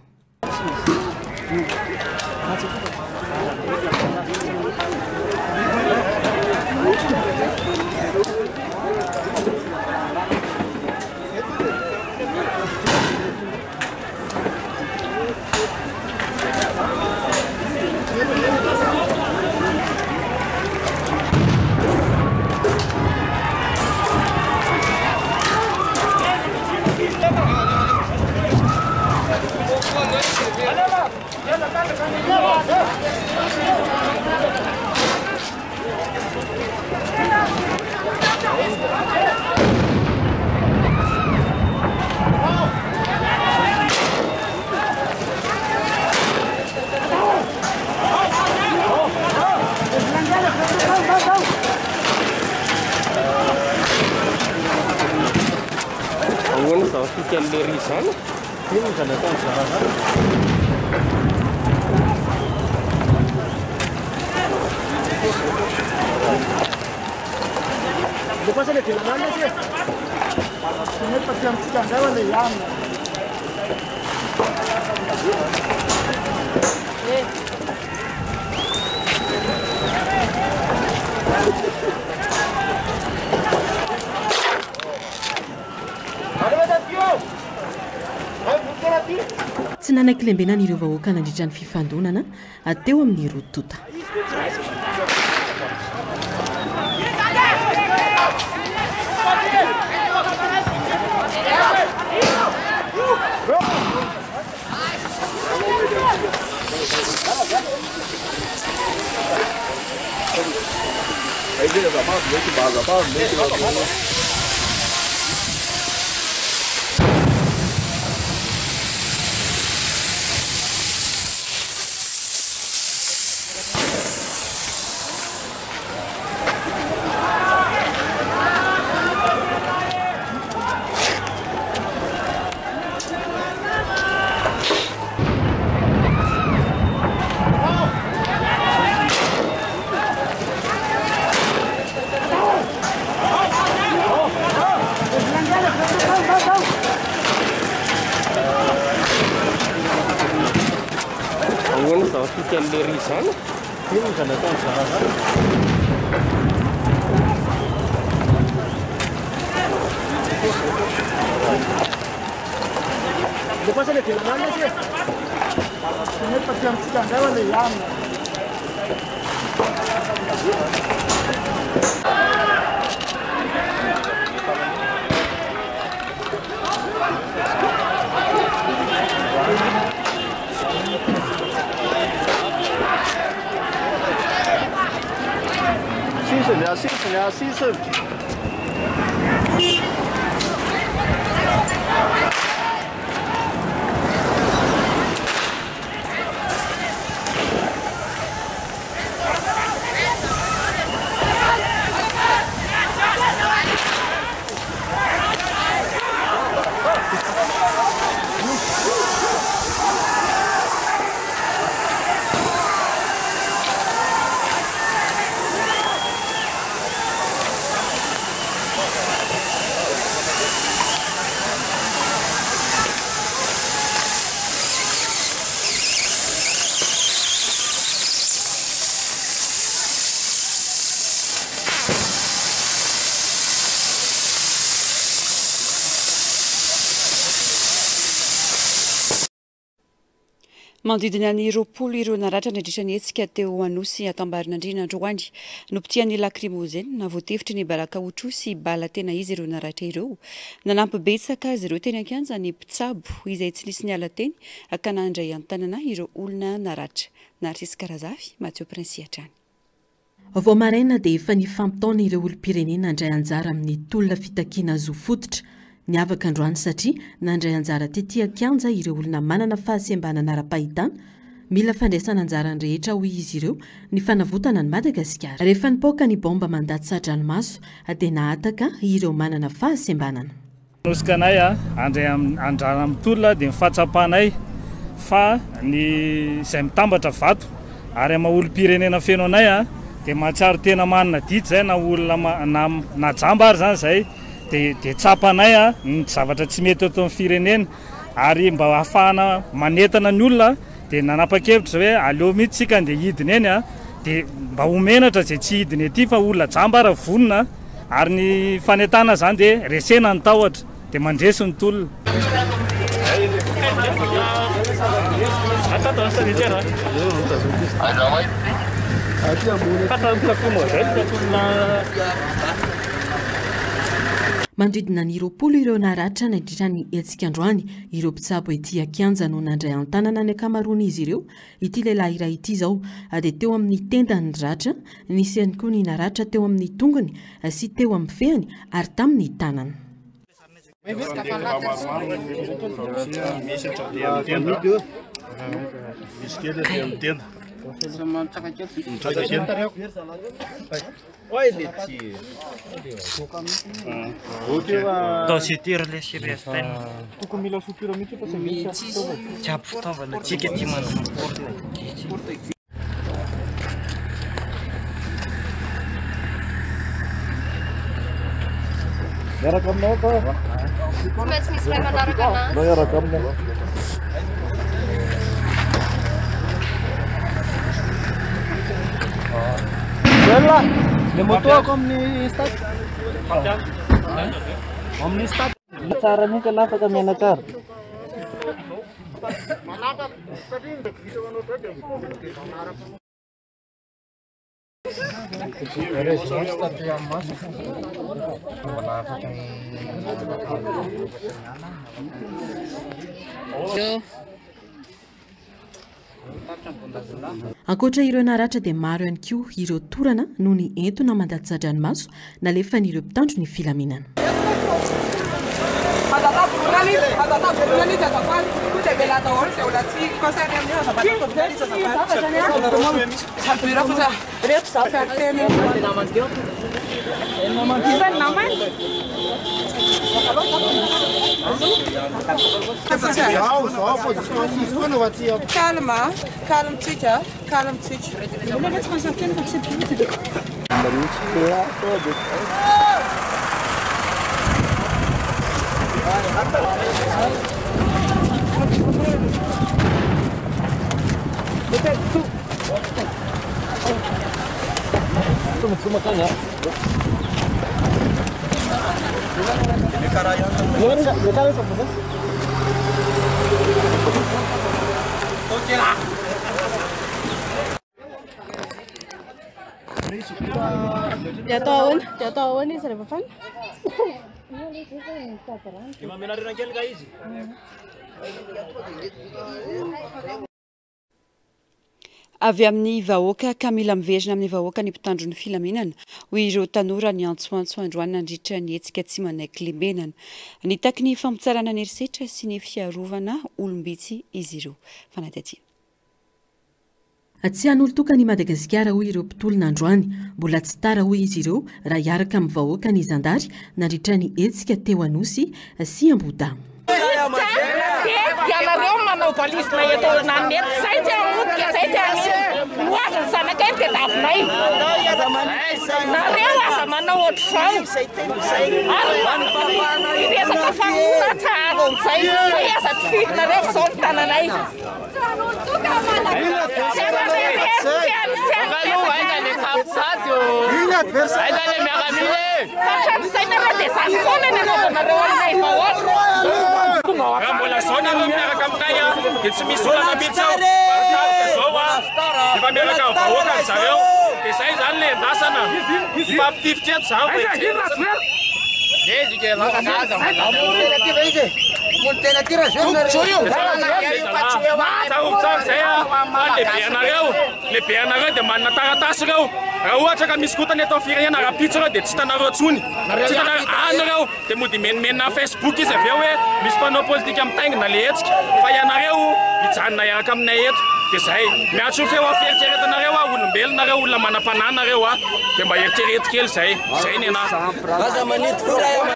Ahoana izany fikan'le ry izany? Inona izany ataon'ny zara zany? Tsy nanaiky lembenana ireo vahoaka nandritra ny fifandonana teo amin'ny roa tonta. Ahoana izany fikan'le ry izany? Inona izany ataon'ny zara zany? Sisiny, asisiny, asisiny. Manodidina ny 20 ireo naratra nandritra ny hetsika teo Anosy Antambarinandriana androany. Nopitihan'ny lakrimôzenina voatifitry ny barakaotro sy bala tena izy ireo naratra ireo. Nanampy betsaka azy ireo teny an-kianja ny mpitsabo izay tsy nisy niala teny ka nandray an-tanana ireo olona naratra. Narcisque Razafy, Mathieu Prince hatrany. Vao maraina dia efa nifampitaona ireo olom-pirenena handray anjara amin'ny tolona fitakiana zo fototra. Niavaka androany satria nandray anjara tety an-kianja ireo olona manana fahasembanana ara-pahitana. Mila fandraisana anjara ny rehetra hoy izy ireo ny fanavotana an'i Madagasikara. Rehefa nipoaka ny baomba mandatsa-dranomaso dia nahataka ireo manana fahasembanana. Nosika anay handray andrana amin'ny tolona dia ny fahatsapanay fa ny izay mitambatra vato ary amin'ny maha olom-pirenena feno anay. Dia mahatsiaro tena manana adidy izay na olona na na jamba ary izany izay dia dia tsapanay a ny zavatra tsy mety eto amin'ny firenena ary mba hahafahana manentana ny olona dia nanapa-kevitra izay hoe aleo mihitsy tsika andeha hidina eny a dia mba ho menatra izay tsy hidina ety fa olona jamba ary vonona ary ny fanentanana izany dia resena ny tahotra dia mandresy ny tolona. Manodidina ny 20 ireo naratra nandritra ny hetsika androany. Ireo mpitsabo ety an-kianja no nandray an-tanana ny ankamaroan'izy ireo. Ity lehilahy iray ity izao dia teo amin'ny tendany ny ratra, nisy ihany koa ny naratra teo amin'ny tongony sy teo amin'ny fehany ary tamin'ny tanany. Miaraka aminao ka. Tsy maintsy misy iray manaraka anazy. Miaraka aminao. Bella, le moto ako amin'ny stade. Amin'ny stade. Tsara mihitsy ialahy afaka miaina tsara. Ankoatra ireo naratra dia maro ihany koa ireo torana noho ny entona mandatsa-dranomaso nalefan'ireo mpitandro ny filaminana. Calme, calme tsika, calme tsika. Dia atao ahoana? Dia atao ahoana izy rehefa fanina? Avy amin'ny vahoaka ka mila miverina amin'ny vahoaka ny mpitandro ny filaminana, hoy ireo tanora niantsoantso androany nandritra ny hetsika tsy manaiky lembenana. Nitaky ny fampitsarana ny herisetra sy ny fiarovana olom-bitsy izy ireo. Fanadihadiana. Tsy hanolo-tokana i Madagasikara, hoy ireo mpitolona androany. Mbola tsy tara, hoy izy ireo, raha hiaraka amin'ny vahoaka ny zandary nandritra ny hetsika teo Anosy sy Ambohidahy. Dia ianareo manao valise-nay eto Ananona eto, zay tsy hamotika, zay tsy hanino. Ho avy ny zanakay no tadiavinay. Nareo aza manao ohatr'izao. Ary ny resaka famonoana tsara amin'izay. Zay aza tifirinareo fa izao ny tananay. Raha mbola zao nareo miaraka aminay a, dia tsy misy olana mihitsy ao. Fa zao a, efa miaraka amin'ny vahoaka ry zareo. Dia zay zany le endasana. Hifampitifitra eto za Tsarovy tsara izay a, fa lehibe anareo, lehibe anareo dia manana taratasy ireo. Raha ohatra ka misy kotana eto amin'ny firenena rahampitso ireo dia tsy hitanareo intsony. Tsy hitanareo any ireo dia mody menomenona amin'ny Facebook izy avy eo hoe misy mpanao politika mitaingina le hetsika. Fa ianareo hijanona hiaraka aminay eto. Dia izay. Miantso ny feo amin'ny fieritreretanareo aho, olombelona nareo, olona manam-panahy nareo a. Dia mba eritrereto kely izay. Izay ny anahy.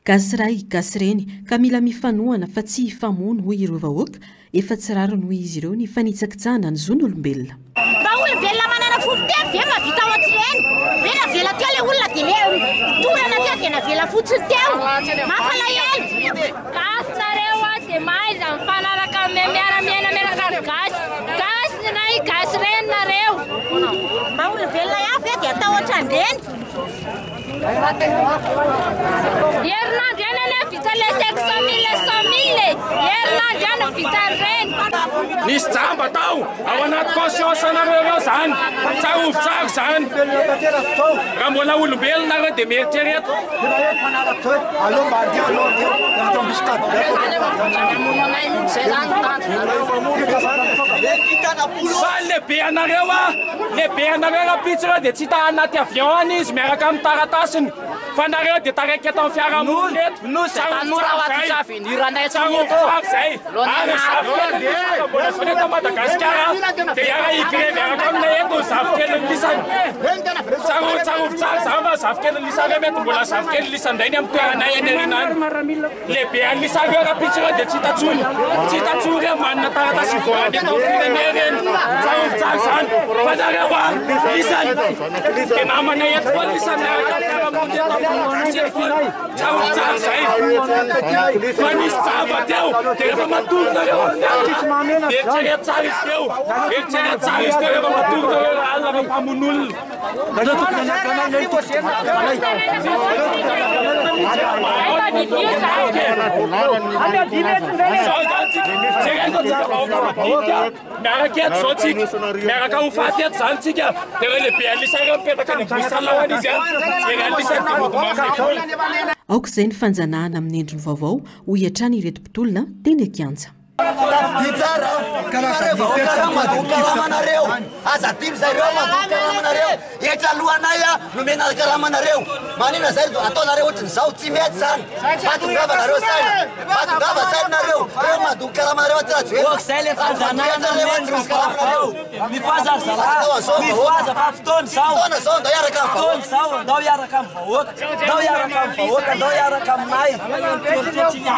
Gasy ray, gasy reny, ka mila mifanohana fa tsy hifamono hoy ireo vahoaka, efa tsy rariny hoy izy ireo ny fanitsakitsahana ny zon'olombelona. Mba olombelona manana fo miteny ve mahavita ohatr'ireny? be navela teo le olona de le torana teo de navela fotsiny teo. Mampalahelo. Gasy nareo a de mahaiza mifanaraka miara miaina miaraka ny gasy. Gasy ny nay gasy reny nareo. Mba olombelona ihany ve de atao ohatran'ireny? Herinandro ihany anie vita le 500 mille 100 mille e. Herinandro ihany no vita an'ireny. Nisy jamba tao ao anaty conscience anareo reo zany. Tsarovy tsara zany. Raha mbola olombelona nareo de mieritrereta. Fa lehibe anareo a, lehibe anareo rahampitso reo de tsy hita anaty avion any izy miaraka amin'ny taratasiny. Fa nareo de taraiky eto amin'ny fiarahamonina eto. Nosy tanora ho aty tsy avenir-nay intsony Tsarovy eto. tsara zay. Ary zafikely lisany mbola zao eto Madagasikara de hiara higrevy miaraka aminay eto ny zafikely lisany. Tsarovy tsarovy tsara zany fa zafikely lisany reo mety mbola zafikely lisany indray ny amin'ny toeranay any aoriana any. Lehibe an'ny lisany reo rahampitso reo de tsy hita intsony. Tsy hita intsony reo manana taratasy ivoahana eto amin'ny firenena reny. Tsarovy tsara zany. Fa nareo a lisany de namanay eto foana lisany miaraka amin'ny fiarahamonina eto amin'ny eto foana. Tsarovy tsara zay. Fa nisy jamba teo de rehefa matory nareo amin'ny alina de eritrereto tsara izy teo. Eritrereto tsara izy teo rehefa matory nareo raha alina fa mpamono olona. Zao zany tsika, jereo zao tsika vahoaka madinika, miaraka eto zao tsika, miaraka ho faty eto zany tsika, de reo lehibe an'isa reo mipetraka any ambony salle ao any izy an, jery an'isa de mody manome vola. Aoka izay ny fanjanahana amin'ny endriny vaovao, hoy hatrany ireto mpitolona teny an-kianja. Tadidio tsara fa reo vahoaka reo mandoa karamanareo. Aza adino zay reo mandoa karamanareo. Hetra alohanay nomena karamanareo. Manina zay ataonareo ohatrin'izao? Tsy mety zany. Mba tongava nareo saina. Mba tongava saina nareo. Reo mandoa karamanareo aty Rajoelina. Ok zay le fanjanahana nomeny ny vaovao. Mifohaza ry zalahy. Mifohaza fa fotoana izao. Fotoana izao andao hiaraka amin'ny vahoaka. Fotoana izao andao hiaraka amin'ny vahoaka. Ndao hiaraka amin'ny vahoaka, ndao hiaraka aminay.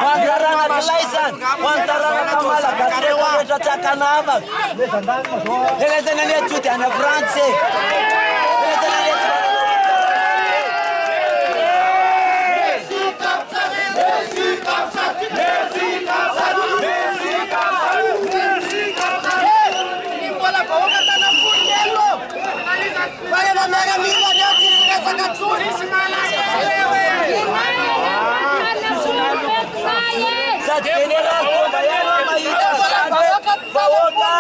Ho an'ny taranak'ilay izany, ho an'ny taranaka malagasy rehetra rehetra tsy ankanavaka. Ilay tena anie tsy hody any Frantsa e. Ilay tena anie tsy Sady général tonga ihany aho mahita izany hoe vahoaka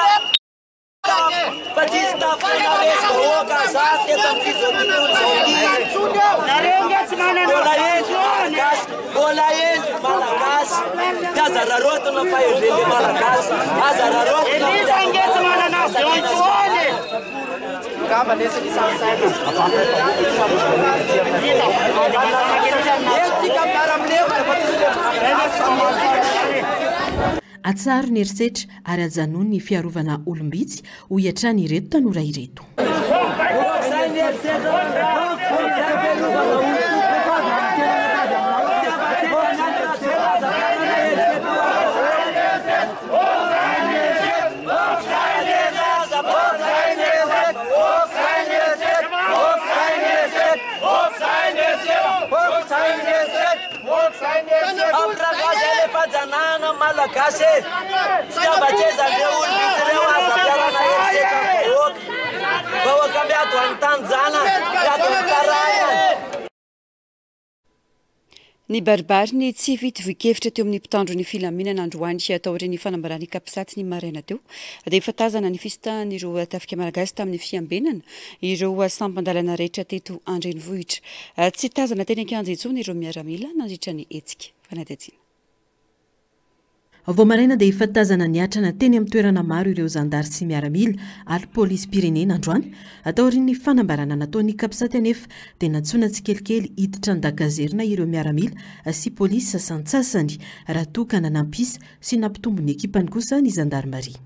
fa tsisy tafona resy vahoaka za teto amin'ity zao tontolo izao ity. Mbola hendry Malagasy, mbola hendry Malagasy. Dia aza raraotina fa hendren'ny Malagasy. Aza raraotina Atsaharo ny herisetra ary ajanony ny fiarovana olom-bitsy, hoy hatrany ireto tanora ireto. Fanjanahana Malagasy e! Fitiavan-tseza ireo olom-bitsy ireo aza ampiharana herisetra ny vahoaka. Vahoaka miady ho an'ny tanin-janany, miady ho an'ny taranany. Nibaribary ny tsy fitovian-kevitra teo amin'ny mpitandro ny filaminana androany taorian'ny fanambaran'ny Capsat ny maraina teo dia efa tazana ny fisintahan'ireo tafika malagasy tamin'ny fiambenana ireo sampan-dalana rehetra teto an-drenivohitra. Tsy tazana teny an-kianja intsony ireo miaramila nandritra ny hetsika fanadihadiana. Vao maraina dia efa tazana niatrana teny amin'ny toerana maro ireo zandary sy miaramila ary polisim-pirenena androany. Taorian'ny fanambarana nataon'ny Capsat anefa dia nantsoina tsikelikely hiditra an-dakazerina ireo miaramila sy polisy sasantsasany raha toa ka nanampy isa sy nampitombo ny ekipany kosa ny zandarimaria.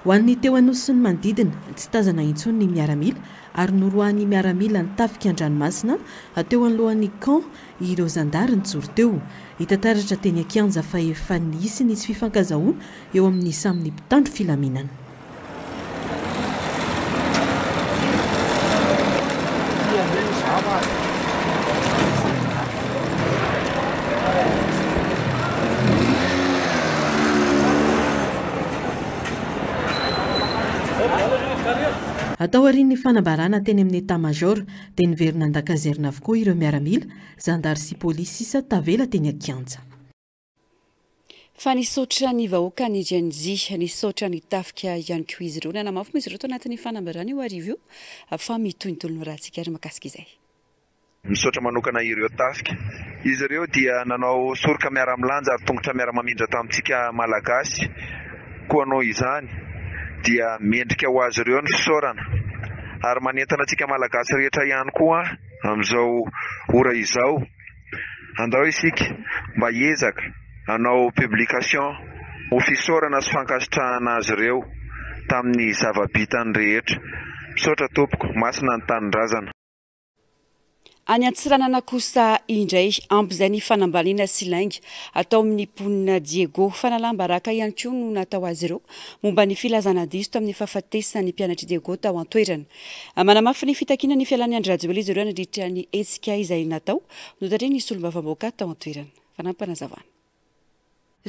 Ho an'ny teo Anosy sy ny manodidina, tsy tazana intsony ny miaramila ary noroahan'ny miaramila ny tafika an-dranomasina teo anoloan'ny camp ireo zandary nijoro teo. Hita taratra teny an-kianja fa efa nisy ny tsy fifankazahoana eo amin'ny samy ny mpitandro filaminana. Taorian'ny fanambarana teny amin'ny Etat Major dia niverina an-dakazerina avokoa ireo miaramila, zandary sy polisy sisa tavela teny an-kianja. Fa nisaotra ny vahoaka ny Gen Z, nisaotra ny tafika ihany koa izy ireo. Nanamafy moa izy ireo tao anatin'ny fanambarana io hariva io fa mitohy ny tolona ratsika ary mahakasika izay. Misaotra manokana ireo tafika. Izy ireo dia nanao soroka miara-milanja ary tongotra miara-mamindra tamintsika Malagasy. Koa noho izany dia mendrika ho azy ireo ny fisaorana. Ary manentana antsika Malagasy rehetra ihany koa amin'izao ora izao. Andao isika mba hiezaka hanao publication ho fisaorana sy fankasitrahana azy ireo tamin'ny zava-bitany rehetra. Misaotra tompoko. Masina ny tanindrazana. Any Antsiranana kosa indray, ampy izay ny fanambaniana sy lainga atao amin'ny mponina Diego. Fanalam-baraka ihany koa no natao azy ireo momba ny filazana diso tamin'ny fahafatesan'ny mpianatr'i Diego tao an-toerana. Manamafy ny fitakiana ny fialan'i Andry Rajoelina izy ireo nandritra ny hetsika izay natao, notarihin'ny solombavambahoaka tao an-toerana. Fanampinazavana.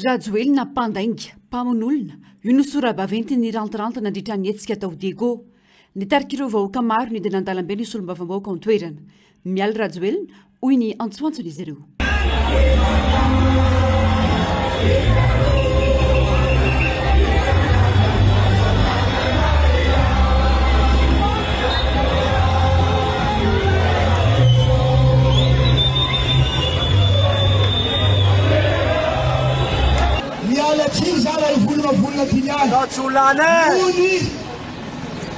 Rajoelina mpandainga, mpamono olona, io no sora-baventy nirantiranty nandritra ny hetsika tao Diego. Nitarika ireo vahoaka maro nidina an-dalambe ny solombavambahoaka ao an-toerana. Mialy Rajoelina, hoy ny antsoantson'izy ireo. Miala tsiny za raha hivolagna volagna ty niany. Noho ny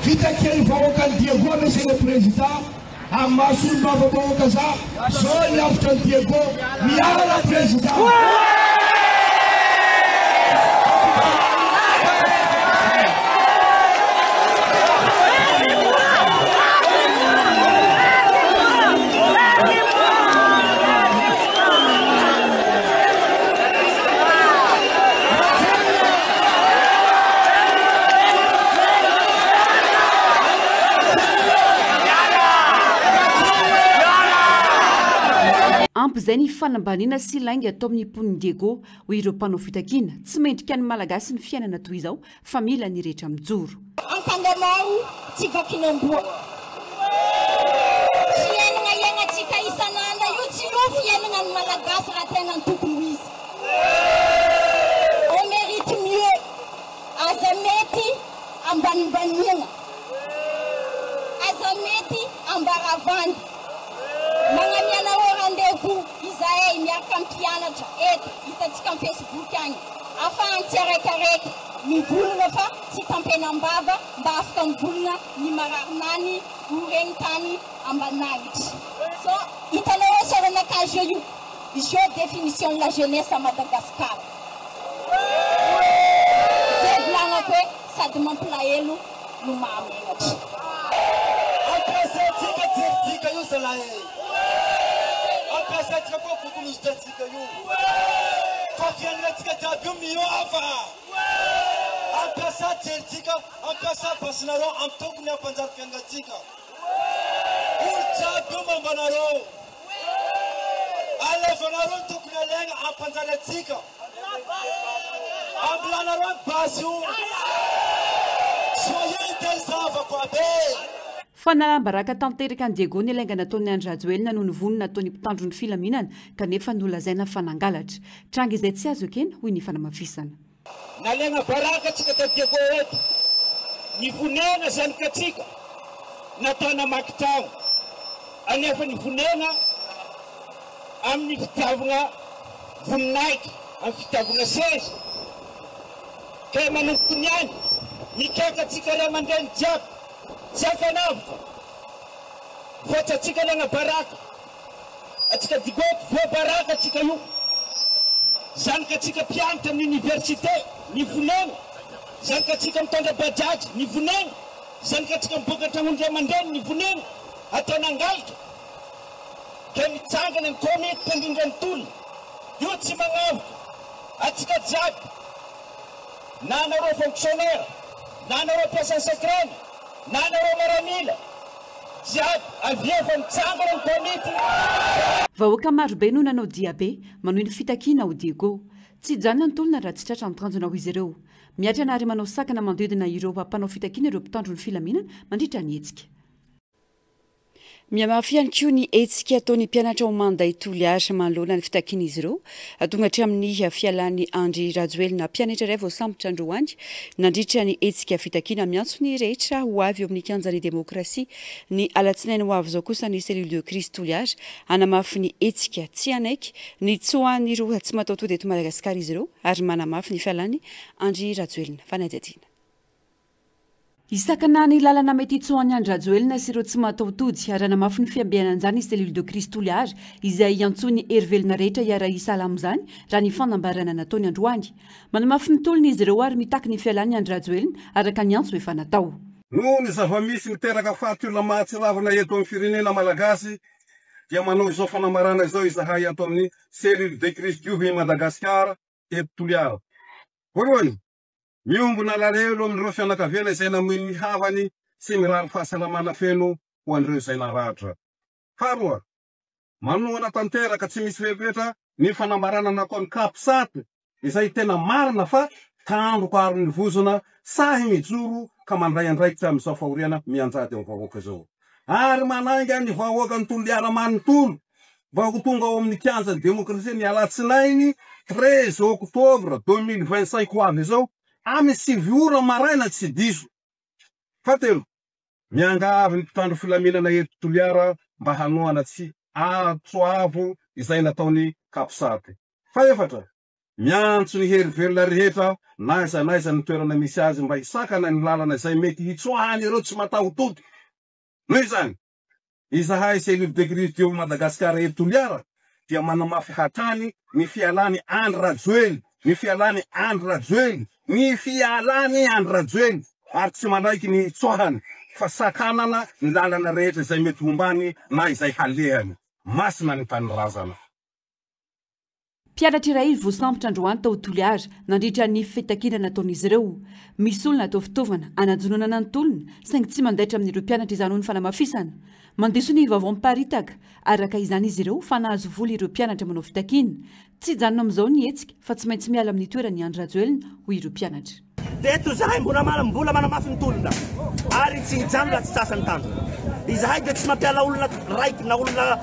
fitakian'ny vahoakan'i Diego Monsieur le Président, Amin'ny maha solombavambahoaka za, zao ny hafitra an'i Diego, miala président. Ampy izay ny fanambaniana sy lainga atao amin'ny mponin'i Diego, hoy ireo mpanao fitakiana. Tsy mendrika ny Malagasy ny fiainana toy izao fa mila ny rehetra mijoro. Ampangamaro tsy vakin'amboa. Fiainana iainantsika isan'andra io tsy io fiainana ny Malagasy raha tena ny tokony ho izy. On mérite mieux. Aza mety ambanimbaniana. Aza mety ambaravandy. Magnamianareo rendez-vous izahay miaraka amin'ny mpianatra eto, hitantsika amin'ny Facebook agny. Afahan'ny tsiaraikaraiky mivolagna fa tsy tampenam-bava mba afaka mivolagna ny mararinany ho regny tany ambanilanitra. So hitanareo saranakazo io, izao définition de la jeunesse à Madagascar. Zay volagnako hoe sady mampilahelo no mahamenatra. Ampiasaintsika jerintsika io zalahy e! Ampiasaintsika koa bokin'hosotratsika io fa fiainantsika jiaby io miova! Ampiasa jerintsika, ampiasa basinareo amin'ny tokony hampanjary fiainantsika. Olo jiaby io momba anareo. Alefanareo ny tokony alaigna hampanjary antsika. Ambilanareo ny basy io. Soyez intelligent avako aby e. Fanalam-baraka tanteraka an'i Diego ny lainga nataon'i Andry Rajoelina noho ny vono nataon'ny mpitandro ny filaminana kanefa nolazaina fa nangalatra. Tranga izay tsy azo ekena, hoy ny fanamafisana. Nalaigna baraka tsika tao Diego eto, nivonena zanakatsika natao namaky tragno, anefa nivonena amin'ny fitiavagna voninahitra, amin'ny fitiavagna seza, kay manomboka niany, mikeka atsika ray aman-dreny jiaby, tsy ankanavaka, voatra atsika alaigna baraka. Atsika digoty voabaraka atsika io. Zanaka atsika mpianatra amin'ny université nifonena. Zanakatsika mitondra bajaj ny vonena, zanakatsika miboaka an-tragnon-dray aman-dreny ny vonena, atao nangalatra. Ka mitsangana ny komity mpandrindra ny tolona. Io tsy magnavotra antsika jiaby, na anareo fonctionnaire, na anareo mpiasan'ny secrena, na anareo maramila, jiaby avia fa mitsangana ny komity. Vahoaka marobe no nanao diabe manohy ny fitakiana ao Diego. Tsy hijanona ny tolona raha tsy tratra ny tanjona hoy izy ireo. Miatrana ary manao sakana manodidina ireo mpanao fitakiana ireo mpitandro ny filaminana mandritra ny hetsika. Mihamafy ihany koa ny hetsika ataon'ny mpianatra ao Manday Toliara manoloana ny fitakian'izy ireo. Tonga hatramin'ny fialan'i Andry Rajoelina, mpianatra iray voasambotra androany nandritra ny hetsika fitakiana. Miantso ny rehetra ho avy eo amin'ny kianjan'ny demokrasia ny alatsinainy ho avy izao kosa ny Cellule de crise Toliara hanamafy ny hetsika. Tsy hanaiky ny tsoahan'ireo tsy mataho-tody eto Madagasikara izy ireo ary manamafy ny fialan'i Andry Rajoelina. Fanadihadiana. Hisakana ny lalana mety hitsoahan'i Andry Rajoelina sy ireo tsy mataho-tody ary hanamafy ny fiambenana an'izany ny Cellule de crise Toliara izay hiantsoany hery velona rehetra hiara-hisahala amin'izany raha ny fanambarana nataony androany. Manamafy ny tolona izy ireo ary mitaky ny fialan'i Andry Rajoelina araka ny antso efa natao. Noho ny zava-misy miteraka faty olona mahatsiravina eto amin'ny firenena malagasy dia manao izao fanambarana izao izahay ato amin'ny Cellule de crise Diovy Madagasikara eto Toliara. Voalohany, Miombona alahelo amin'ireo fianakaviana izay namoy ny havany sy mirary fahasalamana feno ho an'ireo izay naratra. Faharoa, manohana tanteraka tsy misy fepetra ny fanambarana nataon'ny Capsat izay tena marina fa tandroka aro ny vozona sahy mijoro ka mandray andraikitra amin'izao fahoriana mianjady amin'ny vahoaka izao ary manainga ny vahoakan'i Toliara manontolo mba ho tonga ao amin'ny kianjan'ny demokrasia ny alatsinainy 13 octobre 2025 ho avy izao amin'ny 9 ora maraina tsy diso. Fahatelo, miangavy ny mpitandro filaminana eto Toliara mba hanohana tsy antso avo izay nataon'ny Capsat. Fahefatra, miantso ny hery velona rehetra na aiza na aiza ny toerana misy azy mba hisakana ny lalana izay mety hitsoahan'ireo tsy mataho-tody. Noho izany, Izahay Cellule de crise Diovy Madagasikara eto Toliara dia manamafy hatrany ny fialan'i Andry Rajoely, ny fialan'i Andry Rajoely, ny fialan'i Andry Rajoely ary tsy manaiky ny hitsoahany fa sakanana ny lalana rehetra izay mety hombany na izay halehany. Masina ny tanindrazana. Mpianatra iray voasambotra androany tao Toliara nandritra ny fitakiana nataon'izy ireo. Misy olona atao fitaovana hanajononana ny tolona saingy tsy mandaitra amin'ireo mpianatra izany hoy ny fanamafisana. Mandiso ny vaovao miparitaka araka izany izy ireo fa nahazo vola ireo mpianatra manao fitakiana. Tsy hijanona amin'izao ny hetsika fa tsy maintsy miala amin'ny toerany i Andry Rajoelina hoy ireo mpianatra. Teto izahay mbola mbola manamafy ny tolona ary tsy hijanona raha tsy tratra ny tanjona. Izahay dia tsy mampiala olona raiky na olona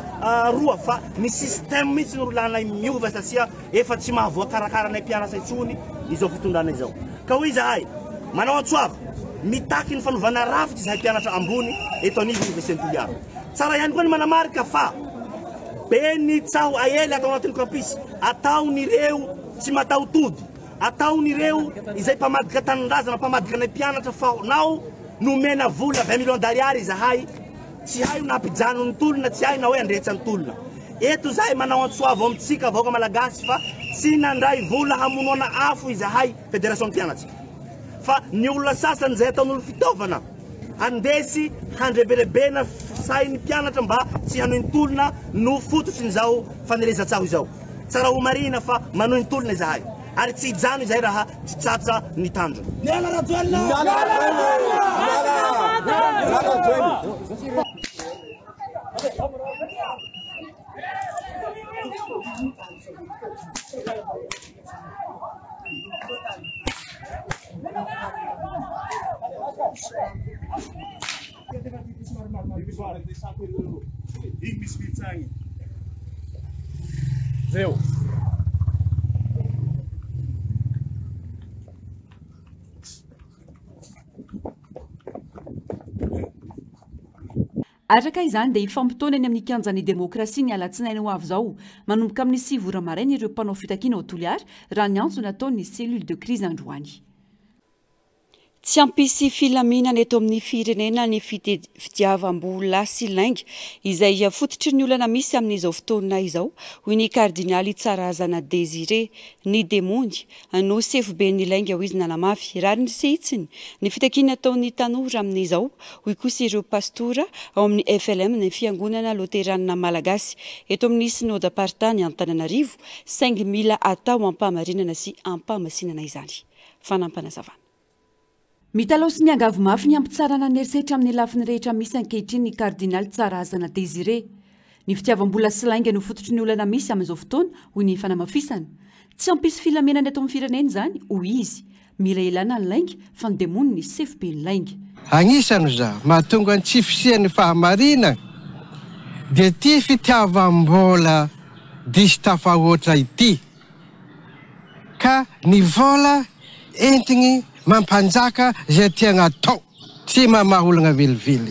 roa fa ny système mihitsy no ilanay miova satria efa tsy mahavoakarakara anay mpianatra intsony izao fitondrana izao. Ka hoy izahay, manao antso avo, mitaky ny fanovana rafitra izahay mpianatra ambony eto anivon'ny Université Toliara. Tsara ihany koa ny manamarika fa be ny tsaho aely ato anatin'ny campus ataon'ireo tsy mataho-tody. Ataon'ireo izay mpamadika tanindrazana, mpamadika anay mpianatra fa nao nomena vola 20 millions d'ariary izahay, tsy haio na hampijanony ny tolona, tsy hay na hoe handrehitra ny tolona. Eto izahay manao antso avo amintsika vahoaka malagasy fa tsy nandray vola hamonoana afo izahay Fédération mpianatra fa ny olona sasany izay ataon'olo fitaovana andesy handreberebena sain'ny mpianatra mba tsy hanohy ny tolona no fototrin'izao fanelezan-tsaho izao. Tsara ho marihina fa manohy ny tolona izahay ary tsy hijano izahay raha tsy tratra ny tanjona. Miala Rajoelina! Miala Rajoelina! Miala Rajoelina! Araka izany dia hifampitaona eny amin'ny kianjan'ny demokrasia ny alatsinainy ho avy izao, manomboka amin'ny 9 ora maraina ireo mpanao fitakiana ao Toliara, raha ny antso nataon'ny cellule de crise androany. Tsy hampisy filaminana eto amin'ny firenena ny fitiavam-bola sy lainga izay fototry ny olana misy amin'izao fotoana izao, hoy ny kardinaly Tsarahazana Désiré. Ny demony no sefoben'ny lainga, hoy izy nanamafy. Rariny sy hitsiny ny fitakiana ataon'ny tanora amin'izao, hoy kosa ireo pastora ao amin'ny FLM, ny Fiangonana Loteranina Malagasy, eto amin'ny Synodam-paritany Antananarivo, saingy mila atao am-pahamarinana sy am-pahamasinana izany. Fanampinazavana. Mitalaho sy miangavy mafy ny hampitsarana ny herisetra amin'ny lafiny rehetra misy ankehitriny ny Kardinaly Tsarahazana Désiré. Ny fitiavam-bola sy lainga no fototry ny olana misy amin'izao fotoana, hoy ny fanamafisana. Tsy hampisy filaminana eto amin'ny firenena izany, hoy izy. Mila ilana ny lainga, fa ny demony ny sefoben'ny lainga. Agnisany za mahatonga ny tsy fisian'ny fahamarinana dia ity fitiavam-bola diso tafahoatra ity. Ka ny vola entigny mampanjaka zay tiagna atao, tsy mamaha olagna velively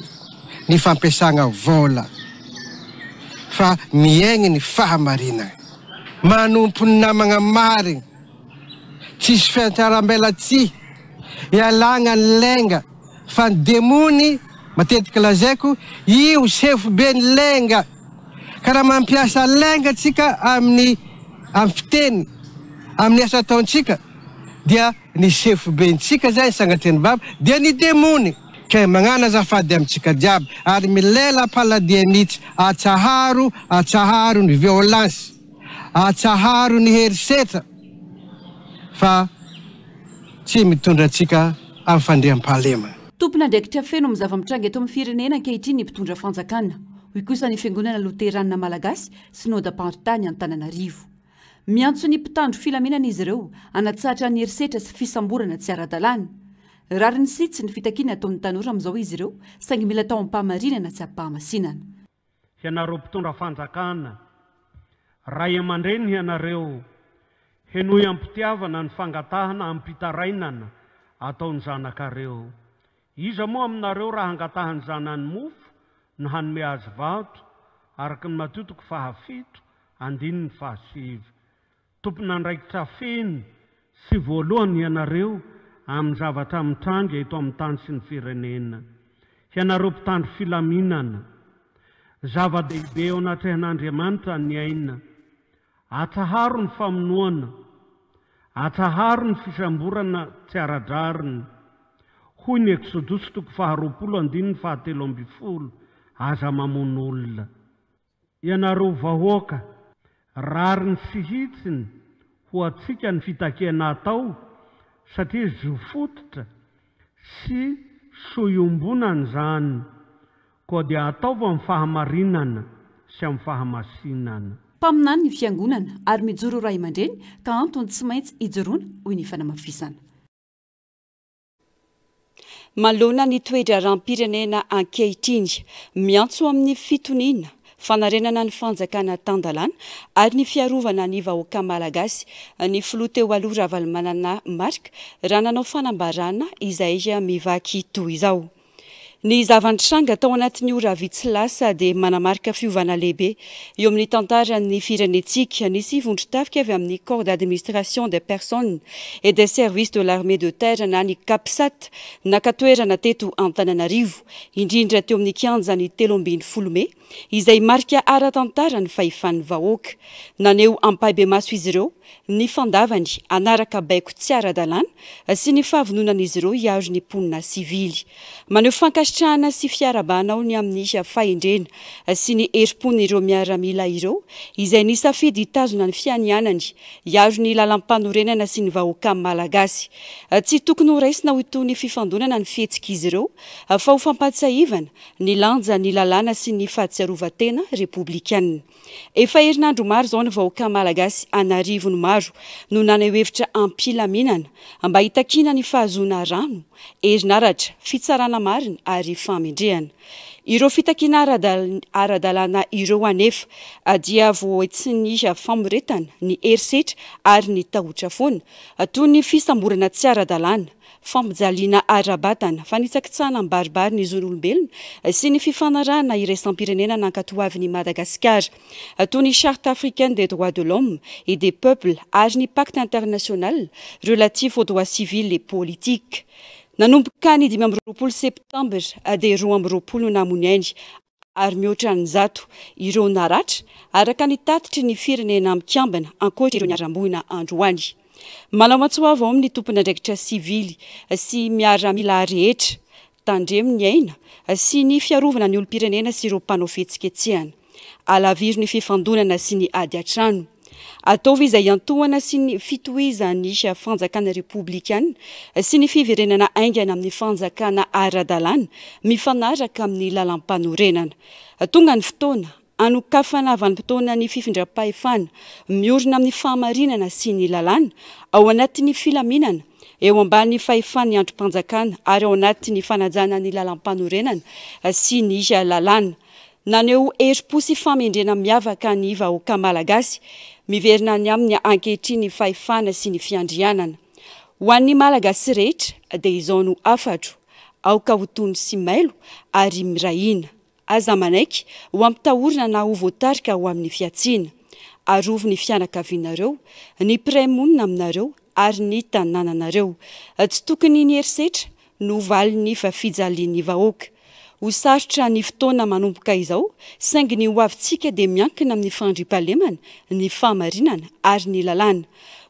ny fampiasagna vola fa miaigny ny fahamarinagna, manompo ny namagna marigny, tsisy fiantsaram-belatsihy, ialagna ny lainga fa ny demony matetiky lazaiko io sefo be ny lainga. Ka raha mampiasa lainga tsika amin'ny amin'ny fiteny, amin'ny asa ataontsika dia ny sefobentsika zay sanatria ny vava dia ny demony. Ka magnano azafady amintsika jiaby ary milela paladia mitsy atsaharo atsaharo ny violence, atsaharo ny herisetra fa tsy mitondra antsika amin'ny fandriampahalemana. Tompon'andraikitra feno amin'ny zava-mitranga eto amin'ny firenena ankehitriny ny mpitondra fanjakana, hoy kosa ny Fiangonana Loteranina Malagasy, Synodam-paritany Antananarivo. Miantso ny mpitandro filaminana izy ireo hanatsahatra ny herisetra sy fisamborana tsy ara-dalàna. Rariny sy hitsiny ny fitakiana ataon'ny tanora amin'izao izy ireo, saingy mila atao am-pahamarinana sy am-pahamasinana. Hianareo mpitondra fanjakana, ray aman-dreny hianareo, henoy am-pitiavana ny fangatahana amim-pitarainana ataon'ny zanakareo. Iza moa aminareo raha angatahan'ny zanany mofo no hanome azy vato, araka ny Matio toko fahafito, andininy fahasivy. Tompon'andraikitra feno sy voalohany ianareo amin'ny zavatra mitranga eto amin'ny tany sy ny firenena. Ianareo mpitandro filaminana. Zava-dehibe eo anatrehan'Andriamanitra ny aina. Atsaharo ny famonoana. Atsaharo ny fisamborana tsy ara-drariny. Hoy ny Eksodosy toko faharoapolo andininy fahatelo ambin'ny folo, Aza mamono olona. Ianareo vahoaka, rariny sy hitsiny ho antsika ny fitakiana atao satria zo fototra sy soa iombonana izany, koa dia ataovy amin'ny fahamarinana sy amin'ny fahamasinana. Mpaminany ny fiangonana ary mijoro ho ray aman-dreny ka antony tsy maintsy ijoroana, hoy ny fanamafisana. Manoloana ny toe-draharaham-pirenena ankehitriny, miantso amin'ny fitoniana, fanarenana ny fanjakana tan-dalàna ary ny fiarovana ny vahoaka malagasy ny filoha teo aloha Ravalomanana Marc raha nanao fanambarana izay mivaky toy izao. Ny zava-nitranga tao anatin'ny ora vitsy lasa dia manamarika fiovana lehibe eo amin'ny tantaran'ny firenentsika. Nisy vondron-tafika avy amin'ny Corps d'administration des personnes et des services de l'armée de terre na ny Capsat naka toerana teto Antananarivo, indrindra teo amin'ny kianjan'ny 13 mey, izay marika ara-tantara ny fahefan'ny vahoaka. Naneho ampahibemaso izy ireo ny fandavany hanaraka baiko tsy ara-dalàna sy ny fahavononan'izy ireo hiaro ny mponina sivily. Maneho fankasitrahana sy fiarahabana aho ny amin'ny fahendrena sy ny herim-pon'ireo miaramila ireo izay nisafidy hitazona ny fianianany hiaro ny lalampanorenana sy ny vahoaka malagasy. Tsy tokony horaisina ho toy ny fifandonana ny fihetsik'izy ireo fa ho fampahatsiahivana ny lanjan'ny lalàna sy ny fahatsiarovan-tena repoblikanina. Efa herinandro maro izao ny vahoaka malagasy an'arivony maro no naneho hevitra am-pilaminana mba hitakiana ny fahazoana rano, herinaratra, fitsarana marina ary fahamendrehana. Ireo fitakiana ara-dalàna ireo anefa dia voahetsin'ny famoretana, ny herisetra ary ny tahotra foana, toy ny fisamborana tsy ara-dalàna, fampijaliana ara-batana, fanitsakitsahana mibaribary ny zon'olombelona sy ny fifanarahana iraisam-pirenena nankatoavin'i Madagasikara, toy ny Charte africaine des droits de l'homme et des peuples ary ny Pacte international relatif aux droits civils et politiques. Nanomboka ny 25 septambra dia 22 no namoy ny ainy ary mihoatra ny 100 ireo naratra, araka ny tatitry ny Firenena Mikambana, ankoatra ireo niharam-boina androany. Manao antso avo amin'ny tompon'andraikitra sivily sy miaramila rehetra, tandremo ny aina sy ny fiarovana ny olom-pirenena sy ireo mpanao fihetsiketsehana. Alaviro ny fifandonana sy ny ady an-trano. Ataovy izay hiantohana sy ny fitohizan'ny fanjakana repoblikana sy ny fiverenana haingana amin'ny fanjakana ara-dalàna mifanaraka amin'ny lalàmpanorenana. Tonga ny fotoana hanokafana vanim-potoana ny fifindram-pahefana miorina amin'ny fahamarinana sy ny lalàna, ao anatin'ny filaminana, eo ambany fahefan'ny andrim-panjakana ary ao anatin'ny fanajana ny lalàmpanorenana sy ny lalàna. Naneho herim-po sy fahamendrena miavaka ny vahoaka malagasy. Miverina any aminy ankehitriny ny fahefana sy ny fiandrianana. Ho an'ny Malagasy rehetra dia izao no hafatro, aoka ho tony sy mailo ary miray hina. Aza manaiky ho ampitahorina na ho voatarika ho amin'ny fihatsiana. Arovy ny fianakavianareo, ny mpiray monina aminareo ary ny tanànanareo. Tsy tokony ny herisetra no valin'ny fijalian'ny vahoaka. Ho sarotra ny fotoana manomboka izao, saingy ny hoavintsika dia miankina amin'ny fandriampahalemana, ny fahamarinana ary ny lalàna.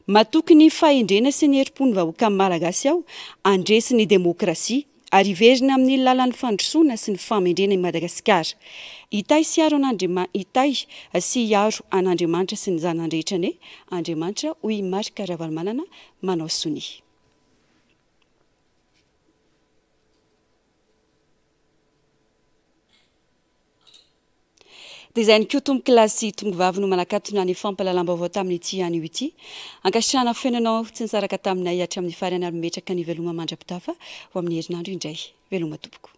Matoky ny fahendrena sy ny herim-pon'ny vahoaka malagasy aho handresy ny demokrasia ary hiverina amin'ny lalan'ny fandrosoana sy ny fahamendrena i Madagasikara. Hitahy sy hiaro an'Andriama hitahy sy hiaro an'Andriamanitra sy ny zanany rehetra anie Andriamanitra, hoy i Marc Ravalomanana manao sonia. Dia izay ihany koa tompoko lahy sy tompoko vavy no manakatona ny fampahalalam-baovao tamin'ity anio ity. Ankasitrahana feno anao tsy nisaraka taminay hatramin'ny farany ary mimetraka ny veloma mandra-pitafa ho amin'ny herinandro indray. Veloma tompoko.